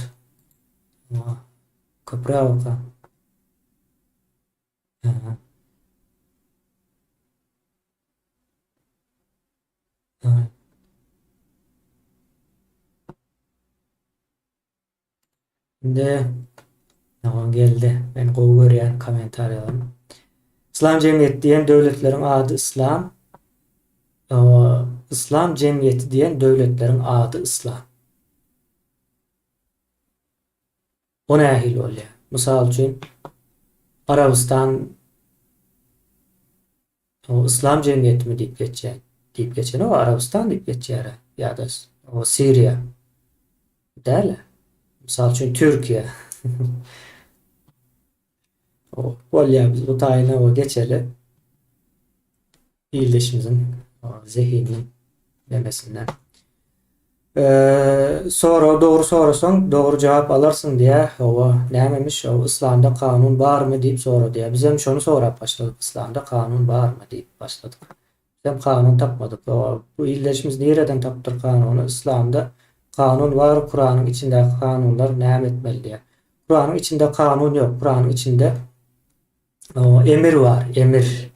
Köpräk oka. Indi Tamam geldi. Men gowy görýän kommentariýalarym. Islam jemgyýeti diýen döwletleriň ady Islam. Yslam jemgyýeti diýen döwletleriň ady yslam. O nähili bolýar? Mysal üçin, Arabystan o yslam jemgyýetimi diýip geçýär. Diýip geçenok, Arabystan diýip geçýär ýa-da o Siriýa. Däl. Mysal üçin, Türkiýe. O bolýar, biz bu taýyna o geçeli. Ildeşimiziň zehininiň nemesinden. Sorag dogry sorasaň, dogry jogap alarsyň diýýär. Hawa, nämemiş, o yslamda kanun barmy diýip sorady. Bizem şony sorap başladyk, yslamda kanun barmy diýip başladyk. Bizem kanun tapmadyk. Hawa, bu ildeşimiz nireden tapdyr kanuny? Yslamda kanun bar, Kuranyň içindäki kanunlar näme etmeli diýýär. Kuranyň içinde kanun ýok, Kuranyň içinde Emir bar, emir.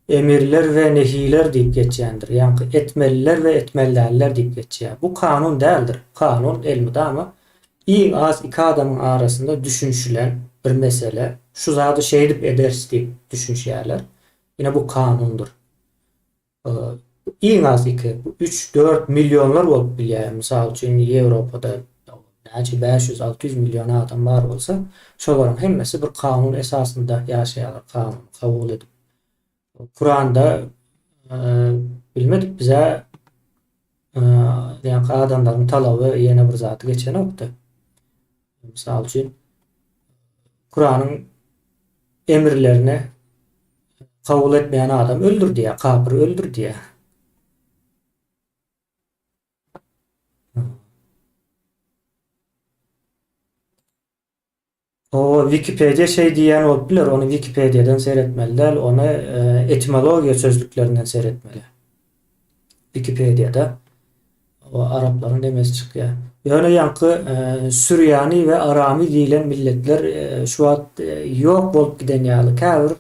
Emirler we nehiler diýip geçýändir. Ýaňky etmeliler we etmeli däller diýip geçýär. Bu kanun däldir. Kanun elmydama iň az iki adamyň arasynda düşünişilen bir mesele. Şu zady şeýdip ederis diýip düşünişýärler. Ine bu kanundyr. Iň az iki, üç, dört millionlar bolup bilýär. Mysal üçin, Ýewropada näçe 500, 600 million adam bar bolsa, şolaryň hemmesi bir kanun esasynda ýaşaýarlar, kanuny kabul edip. Kuranda bilmedik bize ýa adamlaryň talaby ýene bir zady geçenokdy. Mysal üçin, Kuranyň emirlerini kabul etmeýän adam öldür diýýär, kapyr öldür diýýär. O Wikipediýa şeý diýýän bolup biler, ony Wikipediýadan seretmeli däl, ony etimologiýa sözlüklerinden seretmeli. Wikipediýada o araplaryň demesi çykýar. Ýöne ýaňky sürýani we arami diýlen milletler şu wagt ýok bolup giden ýaly käbir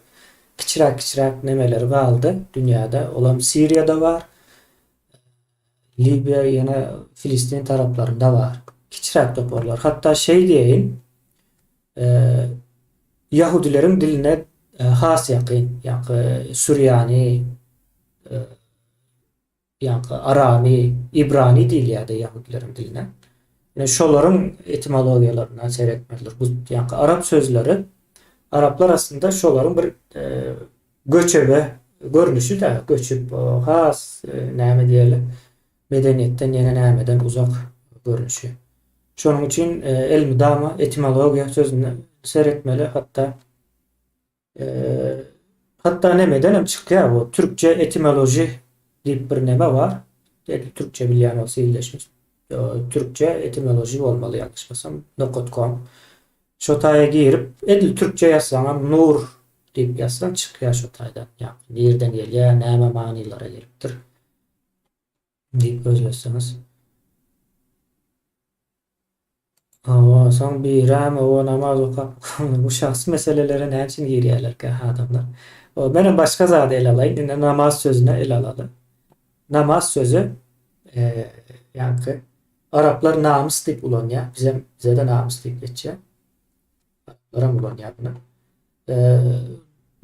kiçiräk-kiçiräk nemeleri galdy dünýäde. Olam Siriýada bar. Libiýa ýene Filistin taraplarynda bar. Kiçiräk toparlar. Hatda şeý diýeýin, ýahudileriň diline has ýakyn, ýaňky sürýani, ýaňky arami, ibrani diýilýärdi ýahudileriň diline. Ine şolaryň etimologiýalaryna seretmelidir. Bu ýaňky arap sözleri araplar aslynda şolaryň bir Göçebe görnüşi-dä, göçüp, has näme diýeli, medeniýetden ýene nämeden uzak görnüşi. Şonuň üçin elmydama etimologiýa sözüne seretmeli, hatda hatda nemeden hem çykýar bu, türkçe etimoloji diýip bir neme bar. Edil türkçe bilýän bolsa ildeşimiz. Türkçe etimoloji bolmaly ýalňyşmasam, nokat kom. Şo taýa girip, edil türkçe ýazsaňam Nur diýip ýazsaň çykýar şo taýdan. Ýagny nirden gelýär, näme manylara gelipdir diýip gözleseňiz. Hawa, soň birem owa namaz okap bu şahsy meselelere näme üçin girýärlerkä adamlar. Menem başga zady ele alaýyn, indi namaz sözüne ele alaly. Namaz sözi ýaňky araplar namys diýip ulanýar. Bizem bize-de namys diýip geçýär. Araplaram ulanýar muny.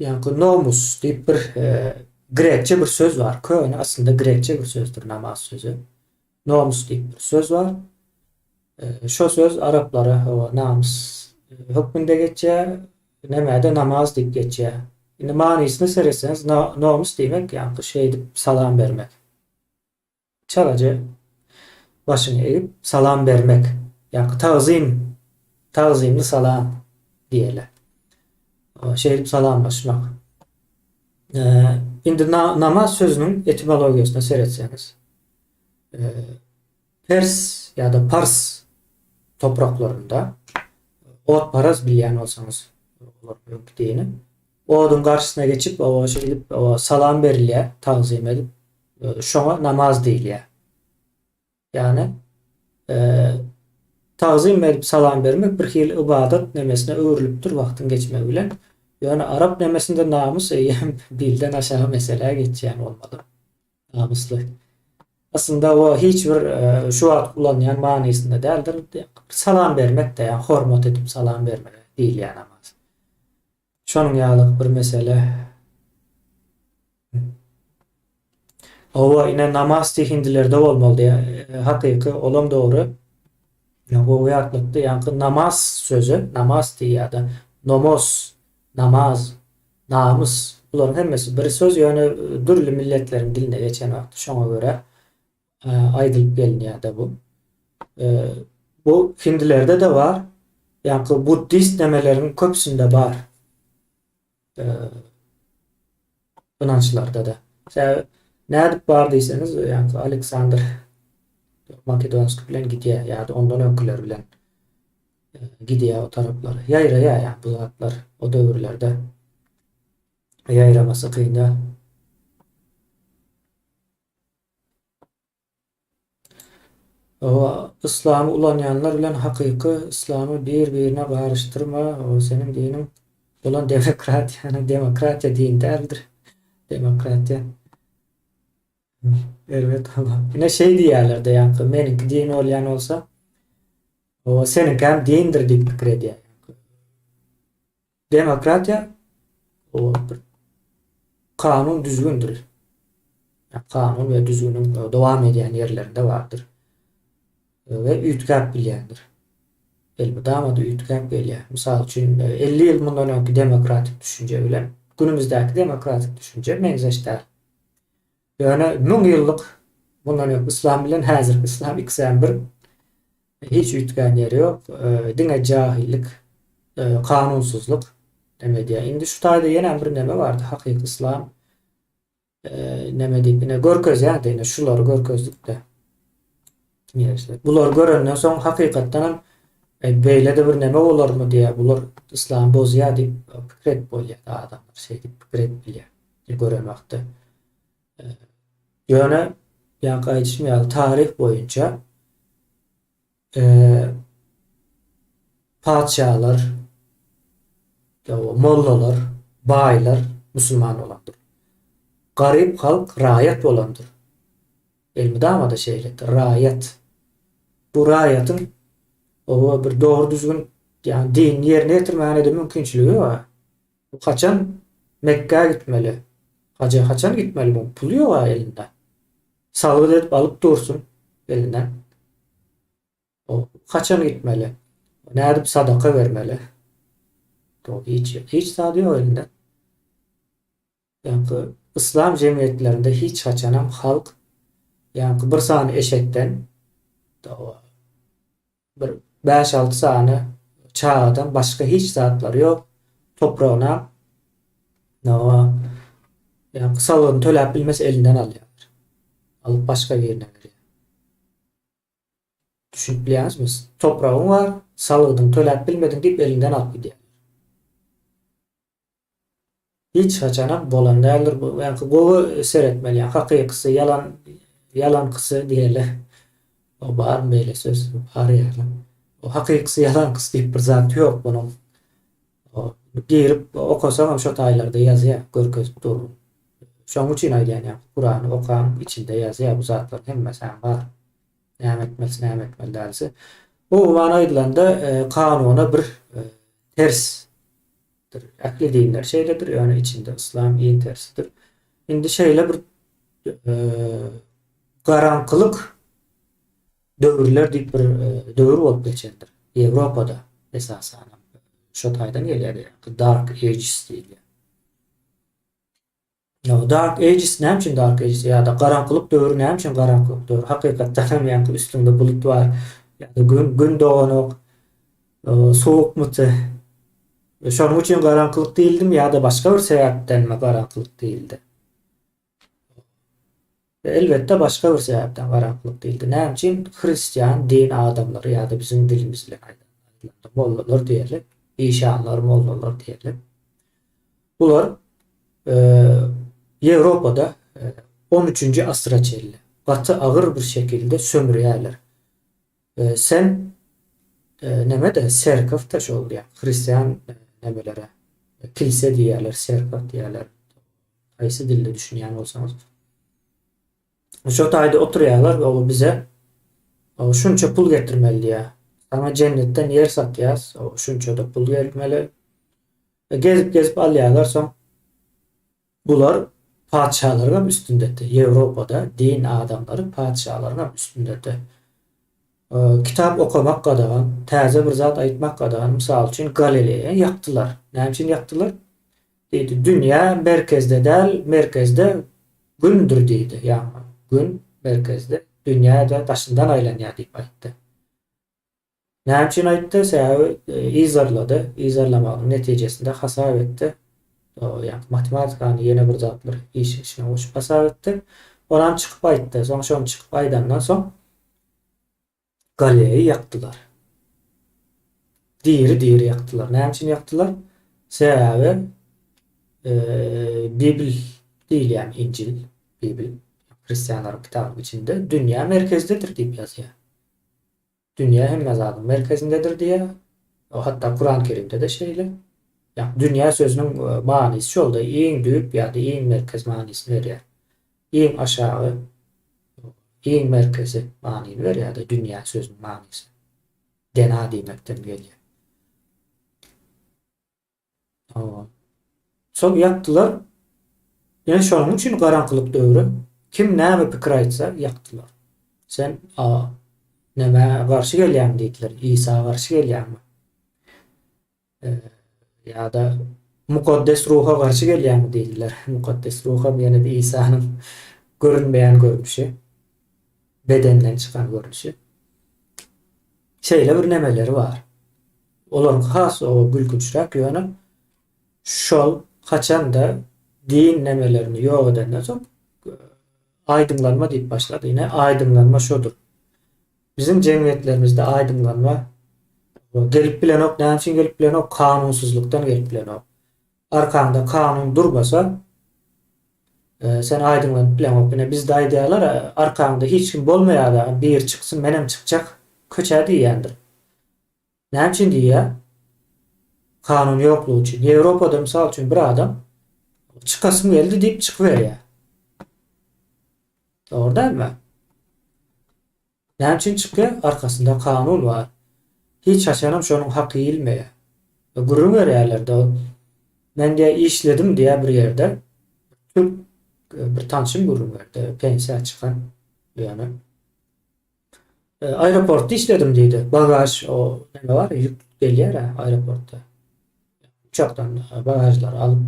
Ýaňky nomus diýip bir grekçe bir söz bar. Köne aslynda grekçe bir sözdür namaz sözi. Nomus diýip bir söz bar. Şo söz araplara namys hökmünde geçýär. Nämede namaz diýip geçýär. Indi manysyna seretseňiz nomus diýmek ýaňky şeýdip salam bermek. Çalaja başyňy egip salam bermek. Ýaňky tagzym, tagzymly salam diýeli. Şeýdip salamlaşmak. Indi namaz sözüniň etimologiýasyna seretseňiz. Pers ýa-da pars topraklarynda otparaz bilýän bolsaňyz olaryň öňki dini. Oduň garşysyna geçip, oba şeýdip salam berilýär, tagzym edip, şoňa namaz diýilýär. Ýagny tagzym edip salam bermek bir hili ybadat nemesine öwrülipdir wagtyň geçmegi bilen. Ýöne arap nemesinde namys eýýäm bilden aşagy meselä geçýän bolmaly. Namysly. Aslynda o hiç bir şu wagt ulanýan manysynda däldir. Salam bermek-de, ýa hormat edip salam bermek diýilýär namaz. Şonuň ýaly bir mesele. Hawa, ine namaz diý hindilerde bolmaly diýýär. Hakyky, olam dogry. Gowy ýatlatdy. Ýaňky namaz sözi, namaz diýýär-de, nomos, namaz, namys, bularyň hemmesi bir söz, ýöne dürli milletleriň diline geçen wagty şoňa görä aýdylyp gelinýär-de bu. Bu hindilerde-de bar, ýaňky buddist nemeleriň köpüsinde bar. Ynançlarda-da. Sebäbi nädip bar diýseňiz, ýaňky Aleksandr Makedonskiý bilen gidýär ýa-da ondan öňküler bilen gidýär o taraplara. Ýaýraýar ýa bu zatlar o döwürlerde. Ýaýramasy kyn däl. Hawa, yslamy ulanýanlar bilen hakyky yslamy bir-birine garyşdyrma, o seniň diniň bolan demokratiýany, demokratiýa din däldir. Demokratiýa erbet hawa. Ine şeý diýýärler-de ýaňky meniňki din bolýan bolsa, o seniňkäm dindir diýip pikir edýär. Demokratiýa o bir kanun düzgündir. Kanun we düzgüniň dowam edýän ýerlerinde bardyr. We üýtgäp bilýändir. Elmydama-da üýtgäp gelýär. Mysal üçin, 50 ýyl mundan öňki demokratik düşünje bilen günümizdäki demokratik düşünje meňzeş däl. Ýöne müňýyllyk mundan öňki yslam bilen häzirki yslam ikisem bir. Hiç üýtgän ýeri ýok. Diňe jahillik, kanunsyzlyk neme edýär. Indi şu taýda ýenem bir neme bardy, hakyky yslam neme diýip ine görkezýärdi, ine şulary görkezdik-de. Bulary görenden soň hakykatdan hem beýle-de bir neme bolarmy diýýär, bular yslamy bozýar diýip pikir edip bolýar adamlar, şeýdip pikir edip bilýär gören wagty. Ýöne ýaňky aýdyşym ýaly taryh boýunça patyşalar, mollalar, baýlar musulman bolandyr. Garyp halk raýat bolandyr. Elmydama-da şeýledir. Raýat. Bu raýatyň oba bir dogry düzgün, ýagny dinini ýerine ýetirmäge-de mümkinçiligi ýok. Bu haçan Mekgä gitmeli? Haja haçan gitmeli bu? Puly ýog-a elinde. Salgyt edip alyp dursun elinden. O haçan gitmeli? Nädip sadaka bermeli? Hiç, hiç zady ýok elinde. Ýaňky yslam jemgyýetlerinde hiç haçanam halk ýaňky bir sany eşekden bir bäş-alty sany çagadan başga hiç zatlary ýok. Topragynam ýaňky salgydyny töläp bilmese elinden alýarlar. Alyp başga birine berýär. Düşünip bilýäňizmi? Topragyň bar, salgydyny töläp bilmediň diýip elinden alyp gidýärler. Hiç haçanam bolan däldir bu. Ýaňky gowy seretmeli. Ýa hakykysy, ýalan, ýalankysy diýeli. O barmy beýle söz? Bar ýaly. O hakykysy, ýalankysy diýip bir zat ýok bunuň. O girip okasaňam şo taýlarda ýazýar, görkezip dur. Şoň üçin aýdýan ýa Kurany okaň içinde ýazýar bu zatlaryň hemmesi bar. Näme etmelisi, näme etmeli dälisi. Umuman aýdylanda kanuna bir ters Ähli dinler şeýledir, ýöne içinde yslam iň tersidir. Indi şeýle bir garaňkylyk döwürler diýip bir döwür bolup geçendir. Ýewropada esasan şo taýdan gelýär, Dark Ages diýilýär. Dark Ages näme üçin Dark Ages ýa-da garaňkylyk döwri näme üçin garaňkylyk döwri? Hakykatdan hem ýaňky üstüňde bulut bar ýa-da gün gün doganok, sowukmyty. Şonuň üçin garaňkylyk diýildimi ýa-da başga bir sebäpdenmi garaňkylyk diýildi? Elbetde başga bir sebäpden garaňkylyk diýildi. Näme üçin hristian din adamlary ýa-da biziň dilimiz bilen aýdanda mollalar diýeli, işanlar, mollalar diýeli. Bular Ýewropada on üçünji asyra çenli gaty agyr bir şekilde sömürýärler. Sen neme-de serkow-da şol ýa hristian nemelere kilse diýýärler, serkow diýýärler. Haýsy dilde düşünýän bolsaňyz. Şo taýda oturýarlar we ol bize şunça pul getirmeli diýýär. Saňa jennetden ýer satýas, şunça-da pul gelmeli. Gezip-gezip alýarlar soň bular. Patyşalaryňam üstündedi. Ýewropada din adamlary patyşalaryňam üstündedi. Kitap okamak gadagan, täze bir zat aýtmak gadagan. Mysal üçin Galileýi ýakdylar. Näme üçin ýakdylar? Diýdi, dünýä merkezde däl, merkezde Gündür diýdi. Ýagny Gün merkezde, dünýä-de daşyndan aýlanýar diýip aýtdy. Näme üçin aýtdy? Sebäbi yzarlady. Yzarlamagynyň netijesinde hasap etdi. Ýagny matematikany ýene bir zatlar işiň içine goşup hasap etdi. Onam çykyp aýtdy. Soň şony çykyp aýdandan soň Galeýi ýakdylar. Diri-diri ýakdylar. Näme üçin ýakdylar? Sebäbi Bibl diýilýän Injil, Bibl, hristianlaryň kitabynyň içinde dünýä merkezdedir diýip ýazýar. Dünýä hemme zadyň merkezindedir diýýär. Hatda Kuran Kerimde-de şeýle. Ýagny dünýä sözüniň manysy şolda, iň düýp ýa-da iň merkez manysyny berýär. Iň aşagy, iň merkezi manyny berýär-de dünýä sözüniň manysy. Dena diýmekden gelýär. Hawa. Soň ýakdylar. Ine şonuň üçin garaňkylyk döwri kim näme pikir aýtsa ýakdylar. Sen a nämä garşy gelýäň diýdiler. Isa garşy gelýäňmi? Ýa-da mukaddes ruha garşy gelýäňmi diýdiler. Mukaddes ruh hem ýene-de Isanyň görünmeýän görnüşi. Bedenden çykan görnüşi. Şeýle bir nemeleri bar. Olaryňky has o gülkünçräk ýöne şol haçanda din nemelerini ýok edenden soň aýdyňlanma diýip başlady. Ine aýdyňlanma şodur. Biziň jemgyýetlerimizde aýdyňlanma gelip bilenok. Näme üçin gelip bilenok? Kanunsyzlykdan gelip bilenok. Arkaňda kanun durmasa sen aýdyňlanyp bileňok. Ine bizde aýdýarlar arkaňda hiç kim bolmaýar biri çyksyn menem çykjak köçä diýýändir. Näme üçin diýýär? Kanun ýoklugy üçin. Ýewropada mysal üçin bir adam çykasym geldi diýip çykyberýär. Dogry dälmi? Näme üçin çykýar? Arkasynda kanun bar. Hiç haçanam şonuň haky iýilmeýär. Gürrüň berýärler-de ol. Men diýýär işledim diýýär bir ýerde. Türk bir tanşym gürrüň berdi. Pensiýa çykan ýöne. Aeroportda işledim diýdi. Bagaž o näme bar, ýük gelýär-ä aeroportda. Uçakdan bagažlary alyp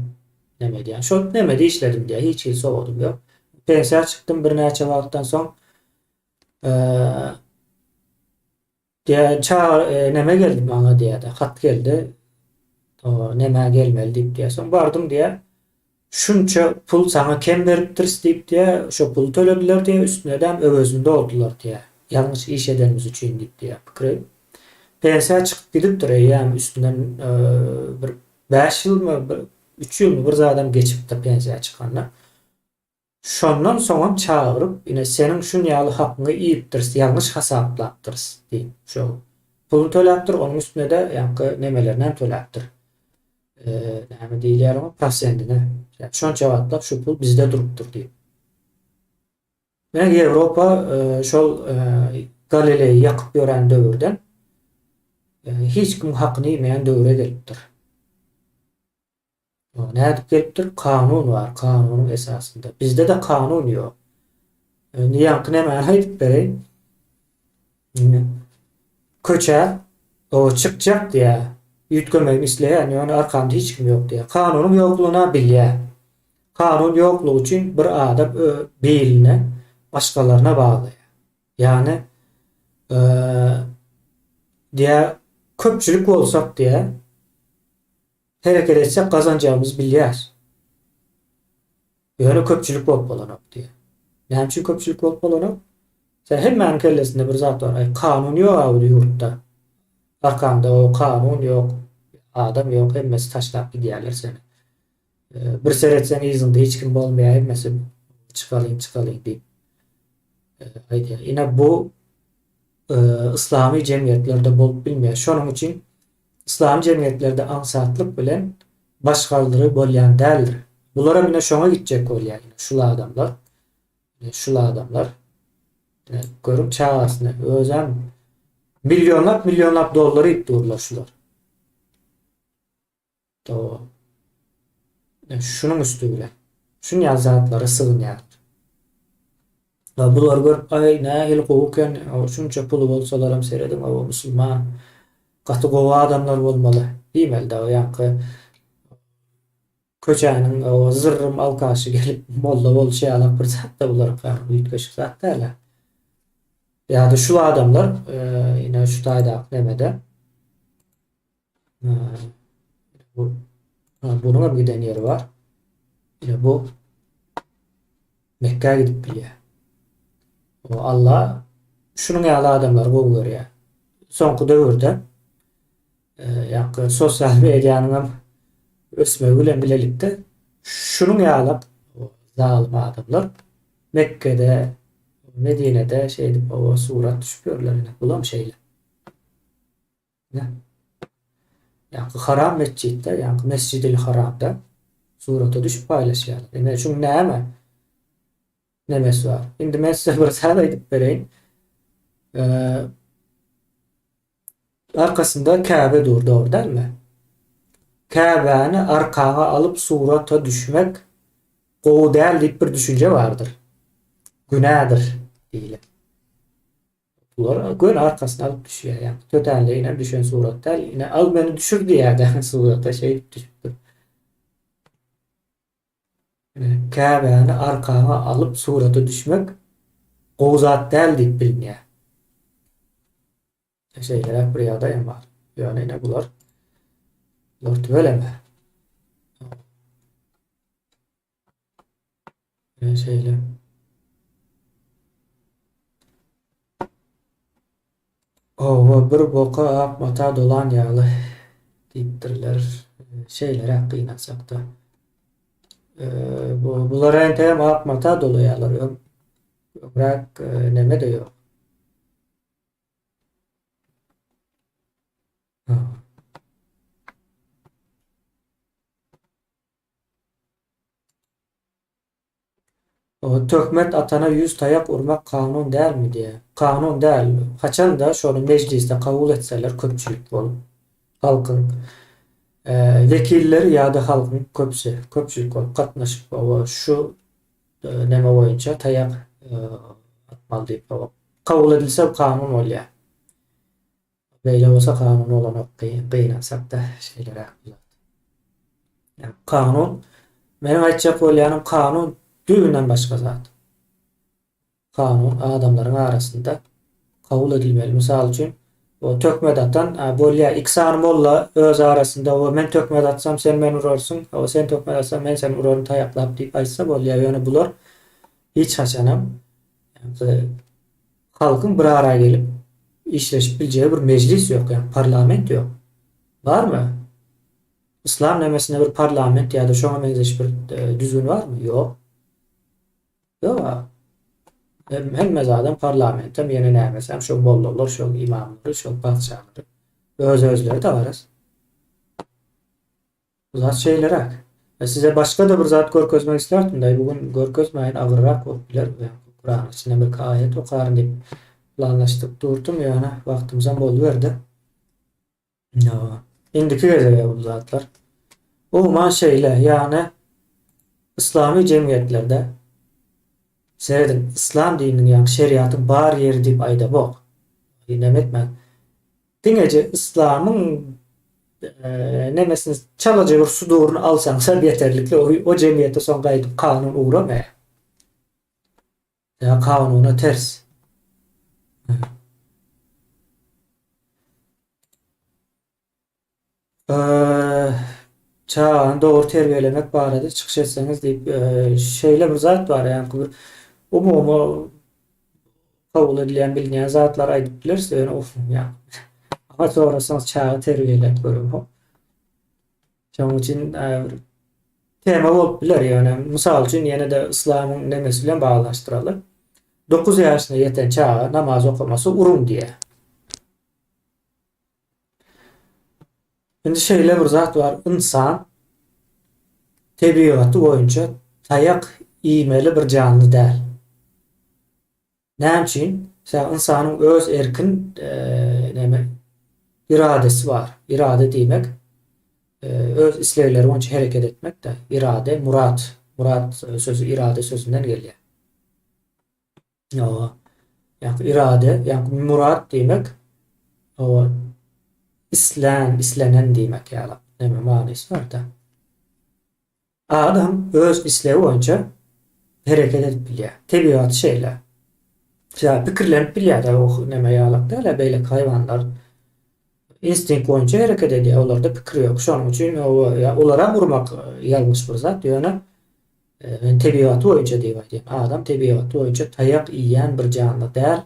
näme edýän. Şol nämede işledim diýýär. Hiç hili sowadym ýok. Pensiýa çykdym birnäçe wagtdan soň. Diýýär, ça neme geldi maňa diýýär-de, hat geldi. O nämä gelmeli diýip diýýär. Soň bardym diýýär. Şunça pul saňa kem beripdiris diýip diýýär, şo puly tölediler diýýär, üstüne-däm öwezini doldular diýýär. Ýalňyş iş edenimiz üçin diýip diýýär. Pikir edip. Pensiýa çykyp gidipdir eýýäm üstünden bir bäş ýylmy, bir üç ýylmy bir zadam geçipdir pensiýa çykanyna. Şondan soňam çagyryp, ine, seniň şun ýaly hakyňy iýipdiris, ýalňyş hasaplapdyrys diýip, şo puluny töläpdir, onuň üstüne-de ýaňky nemelerinem töläpdir. Näme diýilýär oňa, prosendine. Şonça wagtlap şu pul bizde durupdyr diýip. Ine, Ýewropa şol Galileýi ýakyp ýören döwürden hiç kimiň hakyny iýmeýän döwre gelipdir. Nädip gelipdir? Kanun bar, kanunyň esasynda. Bizde-de kanun ýok. Indi ýaňky nämäni aýdyp bereýin. Indi köçä o çykjak diýä, üýtgemegini isleýän, ýöne arkamda hiç kim ýok diýä. Kanunyň ýoklugyny bilýä. Kanun ýoklugy üçin bir adam biline başgalaryna baglaýar. Ýagny diýä köpçülik bolsak diýä Hereket etsek gazanjagymyzy bilýäs. Ýöne köpçülik bolup bolanok diýýär. Näme üçin köpçülik bolup bolanok? Sen hemmäniň kellesinde bir zat bar. Aý kanun ýok-a bu ýurtda. Arkaňda o kanun ýok, adam ýok, hemmesi taşlap gidýärler seni. Bir seretseň yzyňda hiç kim bolmaýar, hemmesi çykalyň, çykalyň diýip aýdýar. Ine bu yslamy jemgyýetlerde bolup bilmeýär. Şonuň üçin Yslam jemgyýetlerde aňsatlyk bilen başgaldyry bolýan däldir. Bularam ine şoňa gitjek bolýar ine şul adamlar. Ine şul adamlar. Ine görüň çagasyny özem millionlap millionlap dollar iýip durlar şular. Şunuň üsti bilen. Şuny ýaly zatlara sygynýarlar. We bulary görüp aý nähili gowy eken, şunça puly bolsalaram serediň o musulman gaty gowy adamlar bolmaly diýmeli dagy ýaňky köçäniň o zyrrym alkaşy gelip molla bolşy ýalak bir zat-da bularyňky üýtgeşik zat däl-ä. Ýa-da şu adamlar ine şu taýdaky nemede bu bunuň hem giden ýeri bar. Ine bu Mekgä gidip bilýär. O Allah şunuň ýaly adamlary gowy görýär. Soňky döwürde ýa-da sosial medianyň hem ösmegi bilen bilelikde şunuň ýaly zalym adamlar Mekgede, Medinede şeýdip oba surat düşüp ýörler ine. Bulam şeýle. Ine. Ýa-da haram metjitde, ýa-da Mesjidil Haramda surata düşüp paýlaşýarlar. Ine şuň näme nemesi bar? Indi men size bir zat aýdyp bereýin. Eee arkasynda Käbe dur, dogry dälmi? Käbäni arkaňa alyp surata düşmek gowy däl diýip bir düşünje bardyr. Günädir diýilip. Bular göni arkasyna alyp düşýär. Ýa tötänleýin hem düşen surat däl. Ine al meni düşür diýýär-de surata şeýdip düşüpdir. Ine Käbäni arkaňa alyp surata düşmek gowy zat däl diýip bilinýär. Şeýleräk bir ýagdaý hem bar. Ýöne ine bular bular tüweleme. Ine şeýle. Hawa, bir boka ak mata dolan ýaly diýipdirler. Şeýleräk gynansakda. Bu bulara entegem ak mata dolaýarlar. Öň öňräk neme-de ýok. Töhmet atana ýüz taýak urmak kanun dälmi diýýär. Kanun däl. Haçanda şony mejlisde kabul etseler köpçülik bolup, halkyň wekilleri ýa-da halkyň köpüsi, köpçülik bolup gatnaşyp oba şu neme boýunça taýak atmaly diýip kabul edilse bu kanun bolýar. Beýle bolsa kanun bolanok gynansakda şeýleräk bir zat. Ýa kanun meniň aýtjak bolýanym kanun düýbünden başga zat. Kanun adamlaryň arasynda kabul edilmeli. Mysal üçin o töhmet atan bolýa iki sany molla öz arasynda o men töhmet atsam sen meni urarsyň, o sen töhmet atsaň men seni uraryn taýaklap diýip aýtsa bolýa. Ýöne bular hiç haçanam Halkyň bir ara gelip işleşip biljegi bir mejlis ýok, ýagny parlament ýok. Barmy? Yslam nemesinde bir parlament ýa-da şoňa meňzeş bir düzgün barmy? Ýok. Ýok. Hemme zadam parlamentem, ýene nämesem, şo mollalar, şo imamlary, şo patyşalary öz-özleri-de garaz. Bu zat şeýleräk. Men size başga-da bir zat görkezmek isterdim daýy, bu gün görkezmäýin, agyrrak bolup biler. Kuranyň içinden birki aýat okaryn diýip planlaşdyryp durdum, ýöne wagtymyzam boluberdi. Indiki gezege bu zatlar. Umuman şeýle, ýagny yslamy jemgyýetlerde serediň, yslam dininiň ýagny şeriatyň bar ýeri diýip aýdamok. Neme etmäň. Diňeje yslamyň nemesini çalaja bir suduryny alsaňyzam ýeterlikli o jemgyýete soň gaýdyp kanun ugramaýar. Ýa kanuna ters. Çagany dogry terbiýelemek barada çykyş etseňiz diýip, şeýle bir zat bar, ýaňky bir umumy kabul edilýän, bilinýän zatlary aýdyp bileris, ýöne ýa maňa sorasaňyz çaga terbiýeläp göremok. Şonuň üçin bir tema bolup biler, ýöne mysal üçin ýene-de yslamyň nemesi bilen baglanyşdyraly. 9 ýaşyna ýeten çaga namaz okamasa uruň diýýär. Indi şeýle bir zat bar, ynsan tebigaty boýunça taýak iýmeli bir janly däl. Näme üçin? Sebäbi ynsanyň öz erkin näme iradesi bar. Irade diýmek öz islegleri boýunça hereket etmek-de. Irade, murat. Murat sözi irade sözünden gelýär. Hawa. Ýa irade, ýa murat diýmek, hawa, islän, islenen diýmek ýaly näme manysy bar-da. Adam öz islegi boýunça hereket edip bilýär. Tebigaty şeýle. Ýa pikirlenip bilýär-de, o näme ýalak däl-ä, beýleki haýwanlar instinkt boýunça hereket edýär, olarda pikir ýok. Şonuň üçin hawa, ýa olaram urmak ýalňyş bir zat, ýöne Men tebigaty boýunça diýip aýdýan. Adam tebigaty boýunça taýak iýýän bir janly däl.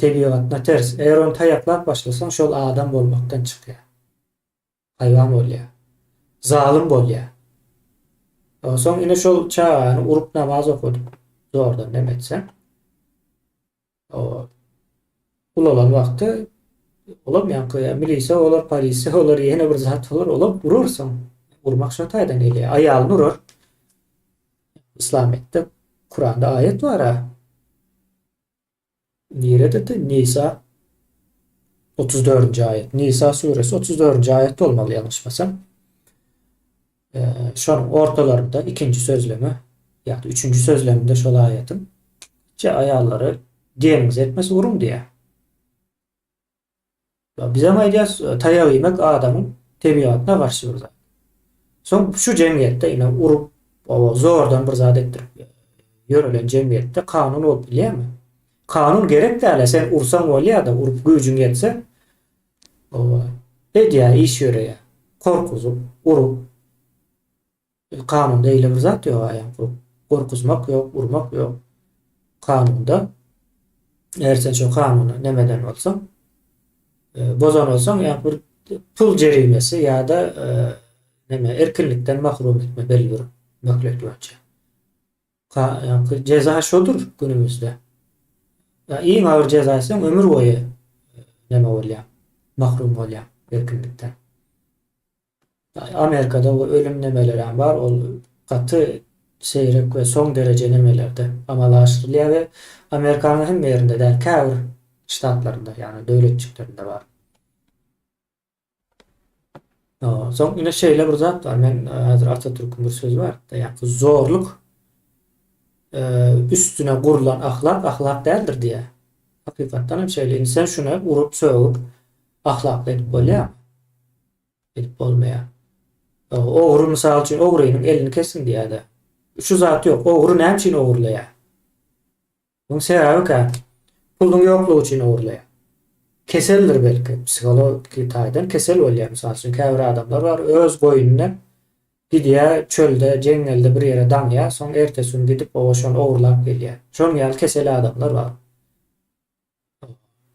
Tebigatyna ters. Eger ony taýaklap başlasaň, şol adam bolmakdan çykýar. Haýwan bolýar. Zalym bolýar. Soň ine şol çagany urup namaz okadyp zordan neme etseň, Ulalan wagty olam ýaňky ýa milisiýa bolar, polisiýa bolar, ýene bir zat bolar, olam urar soň. Urmak şo taýdan gelýär. Aýalyny urar. Yslamyýetde Kuranda aýat bar-a. Nirededi? Nisa 34-nji aýat. Nisa suresi 34-nji aýat bolmaly ýalňyşmasam. Şonuň ortalarynda ikinji sözlemi ýa-da üçünji sözleminde şol aýatyň Çe aýallary diýeniňizi etmese uruň diýýär. Bizem aýdýas, taýak iýmek adamyň tebigatyna garşy bir zat. Soň şu jemgyýetde ine urup, zordan bir zat etdirip ýörelen jemgyýetde kanun bolup bilýärmi? Kanun gerek däl-ä, sen ursaň bolýar-da, urup güýjüň ýetse, Oba. Edýär, iş ýöreýär. Gorkuzyp, urup. Kanunda eýle bir zat ýok aýaňky. Gorkuzmak ýok, urmak ýok. Kanunda eger sen şo kanuny nemeden bolsaň, e, bozan bolsaň, ýa bir pul jerimesi ýa-da e, neme erkinlikden mahrum etme belli bir möhlet boýunça. Ýaňky jeza şodur günümizde. Ýa iň agyr jeza etseň ömür boýy neme bolýaň, mahrum bolýaň erkinlikden. Amerikada o ölüm nemelerem bar, ol gaty seýrek we soň dereje nemelerde amala aşyrylýar we Amerikanyň hemme ýerinde däl, käbir ştatlarynda, ýagny döwletjiklerinde bar. Soň ine şeýle bir zat bar. Men häzir Atatürküň bir sözi bar. Ýa-da zorluk üstüne gurlan ahlak ahlak däldir diýýär. Hakykatdan hem şeýle. Indi sen şuna urup, sögüp ahlakly edip bolýarmy? Edip bolmaýar. Ogry mysal üçin ogrynyň elini kesiň diýýär-de. Şu zat ýok. Ogry näme üçin ogurlaýar? Munuň sebäbi kä, puluň ýoklugy üçin ogurlaýar. Keseldir belki, psihologiki taýdan kesel bolýar. Mysal üçin, käbir adamlar bar, öz goýnuny gidýär, çölde, jeňňelde bir ýere daňýar, soň ertesi gün gidip, oba şony ogurlap gelýär. Şonuň ýaly kesel adamlar bar.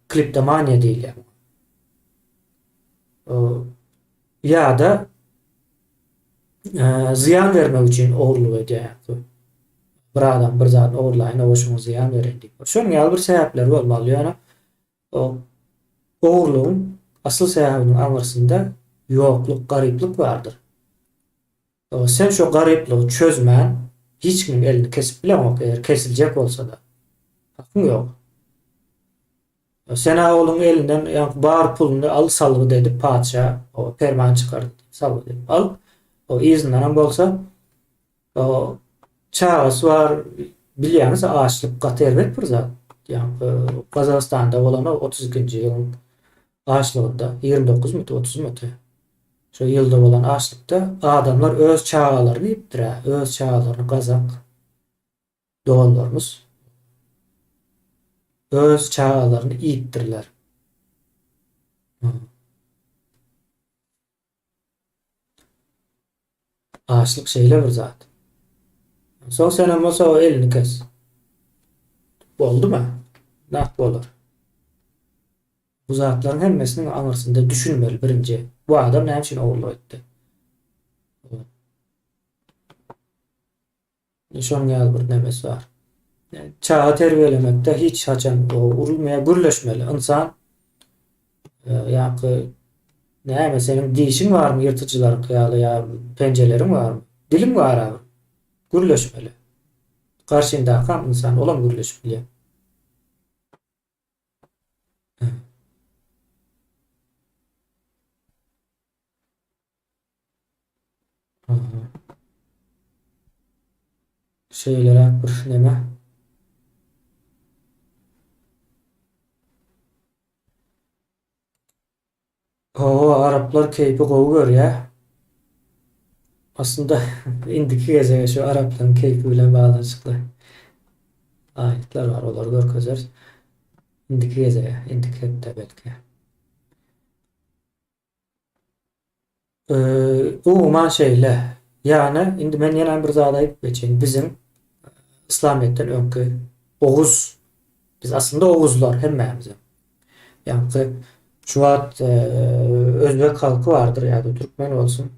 Kleptomaniýa diýilýär muňa. Ýa-da zyýan bermek üçin ogurlyk edýär. Bir adam bir zadyny ogurlaýyn, oba şoňa zyýan bereýin diýip. Şonuň ýaly bir sebäpleri bolmaly. Ýöne ogurlygyň asyl sebäbiniň aňyrsynda ýokluk, garyplyk bardyr. Sen şo garyplygy çözmän hiç kimiň elini kesip bileňok eger kesiljek bolsada. Hakyň ýok. Sen-ä onuň elinden ýaňky bar puluny al salgyt edip patyşa o perman çykardy diýip salgyt edip al. O yzyndanam bolsa o çagasy bar bilýäňiz açlyk gaty erbet bir zat. Ýaňky Gazagystanda bolan o 32-nji ýylyň açlygynda 29 müti 30 müti. Şo ýylda bolan açlykda adamlar öz çagalaryny iýipdir-ä, öz çagalaryny gazak doganlarymyz öz çagalaryny iýipdirler. Açlyk şeýle bir zat. Soň senem bolsa o elini kes. Boldumy? Nagt bolar. Bu zatlaryň hemmesiniň aňyrsynda düşünmeli birinji. Bu adam näme üçin ogurlyk etdi? Şonuň ýaly bir nemesi bar. Çaga terbiýelemekde hiç haçan urulmaýar, gürleşmeli. Ynsan ýa-da näme seniň dişiň barmy ýyrtyjylaryňky ýaly ýa penjeleriň barmy? Diliň bar a. Gürleşmeli. Garşyňdakam ynsan, olam gürleşip bilýär. Şeýleräk bir neme. Hawa, araplar keýpi gowy görýär. Aslynda indiki gezege şu araplaryň keýpi bilen baglanyşykly aýatlar bar, olary görkezeris. Indiki gezege, indiki hepde belki. Umuman şeýle. Ýagny indi men ýene bir zat aýdyp geçeýin. Biziň Yslamyýetden öňki Oguz biz aslynda Oguzlar hemmämiz. Ýagny şu wagt özbek halky bardyr ýa-da türkmen bolsun.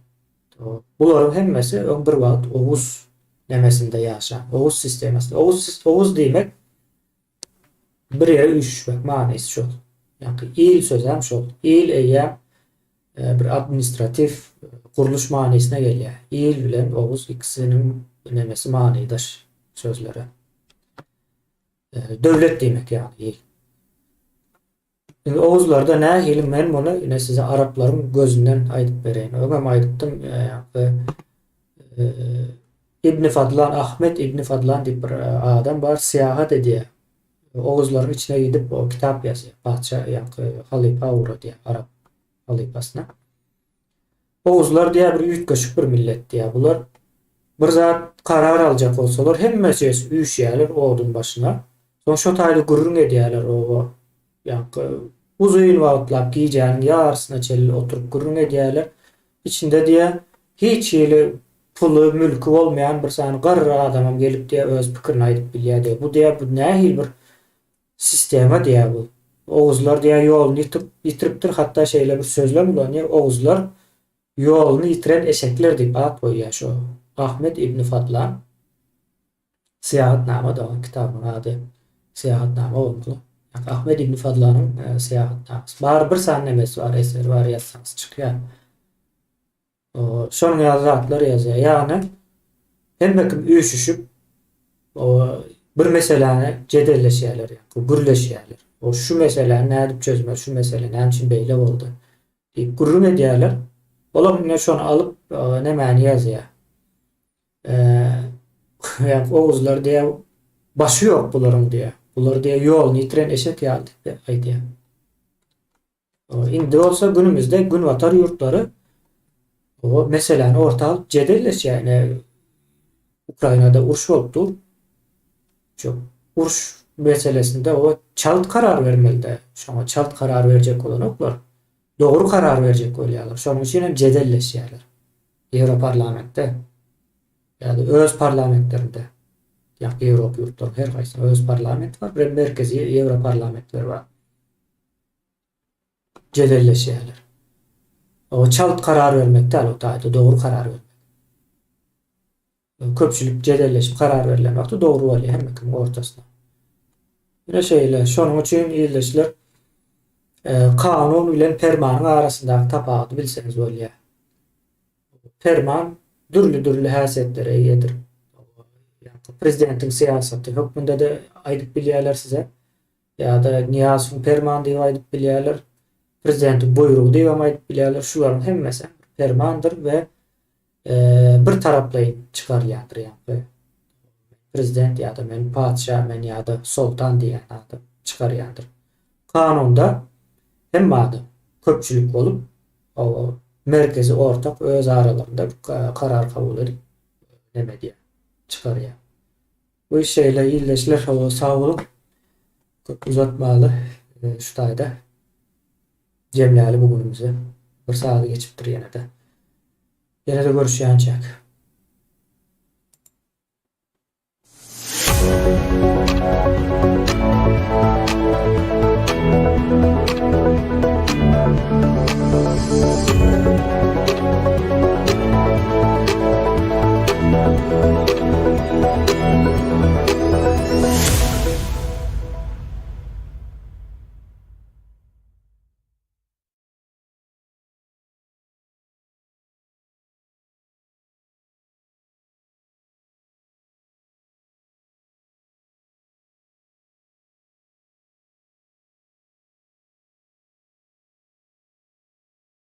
Bularyň hemmesi öň bir wagt Oguz nemesinde ýaşan. Oguz sistemasynda. Oguz Oguz diýmek Bir ýere üýşüşmek manysy şol. Ýaňky il sözem şol. Il eýýäm bir administratiw gurluş manysyna gelýär. Il bilen oguz ikisiniň nemesi manydaş sözleri. Döwlet diýmek ýagny il. Indi oguzlarda nähili men muny ine size araplaryň gözünden aýdyp bereýin. Öňem aýdypdym ýaňky Ibni Fadlan Ahmet Ibni Fadlan diýip bir adam bar syýahat edýär. Oguzlaryň içine gidip o kitap ýazýar. Patyşa ýaňky halypa ugradýar arap halypasyna. Oguzlar diýýär bir üýtgeşik bir millet diýýär. Bular bir zat karar aljak bolsalar hemmesi üýşýärler oduň başyna. Soň şo taýda gürrüň edýärler oba. Ýaňky uzyn wagtlap gijäniň ýarysyna çenli oturyp gürrüň edýärler. Içinde diýýär hiç hili puly, mülki bolmaýan bir sany garry adamam gelip diýýär öz pikirini aýdyp bilýär diýýär. Bu diýýär bu nähili bir Sistema diýýär bu. Oguzlar diýýär ýoluny ýitip, ýitiripdir, hatda şeýle bir sözlem ulanýar, Oguzlar ýoluny ýitiren eşekler diýip at goýýar şo Ahmet ibni Fadlan. Syýahatnama da kitabynyň ady Syýahatnama bolmaly. Ýa Ahmet ibni Fadlanyň e, Syýahatnamasy. Bar bir sany nemesi bar, eseri bar ýazsaňyz çykýar. Şonuň ýaly zatlar ýazýar. Ýagny hemme kim üýşüşip bir meseläni jedelleşýärler, ýa gürleşýärler. O şu meseläni nädip çözmeli, şu mesele näme üçin beýle boldy diýip gürrüň edýärler. Olam ine şony alyp nämäni ýazýar. Ýa oguzlar diýýär, başy ýok bularyň diýýär. Bular diýýär ýoluny ýitiren eşek ýaly diýip aýdýar. Indi bolsa günümizde günbatar ýurtlary o meseläni orta alyp jedelleşýär. Ine Ukrainada uruş bolup dur. Şu uruş meselesinde o çalt karar bermeli-de. Şoňa çalt karar berjek bolanoklar. Dogry karar berjek bolýarlar. Şonuň üçin hem jedelleşýärler. Ýewroparlamentde ýa-da öz parlamentlerinde. Ýa Ýewropa ýurtlaryň her haýsynyň öz parlamenti bar, bir merkezi Ýewroparlamentleri bar. Jedelleşýärler. O çalt karar bermek däl, o taýda dogry karar bermek. Köpçülik jedelleşip karar berlen wagty dogry bolýar hemme kimiň ortasynda. Ine şeýle, şonuň üçin ildeşler e, kanun bilen permanyň arasyndaky tapawudy bilseňiz bolýar. Perman dürli-dürli häsiýetlere eýedir. Prezidentiň syýasaty hökmünde-de aýdyp bilýärler size. Ýa-da Nyýazowyň permany diýip aýdyp bilýärler. Prezidentiň buýrugy diýip hem aýdyp bilýärler. Şularyň hemmesi permandyr we bir taraplaýyn çykarylýandyr ýa-da prezident ýa-da men patyşa men ýa-da soltan diýen adam çykarýandyr. Kanunda hemme adam köpçülik bolup o merkezi ortak öz aralarynda karar kabul edip neme edýär, çykarýar. Bu iş şeýle ildeşler hawa sag boluň. Köp uzatmaly şu taýda jemläli bu günümizi. Bir sagady geçipdir ýene-de. Ýene-de görüşýänçäk.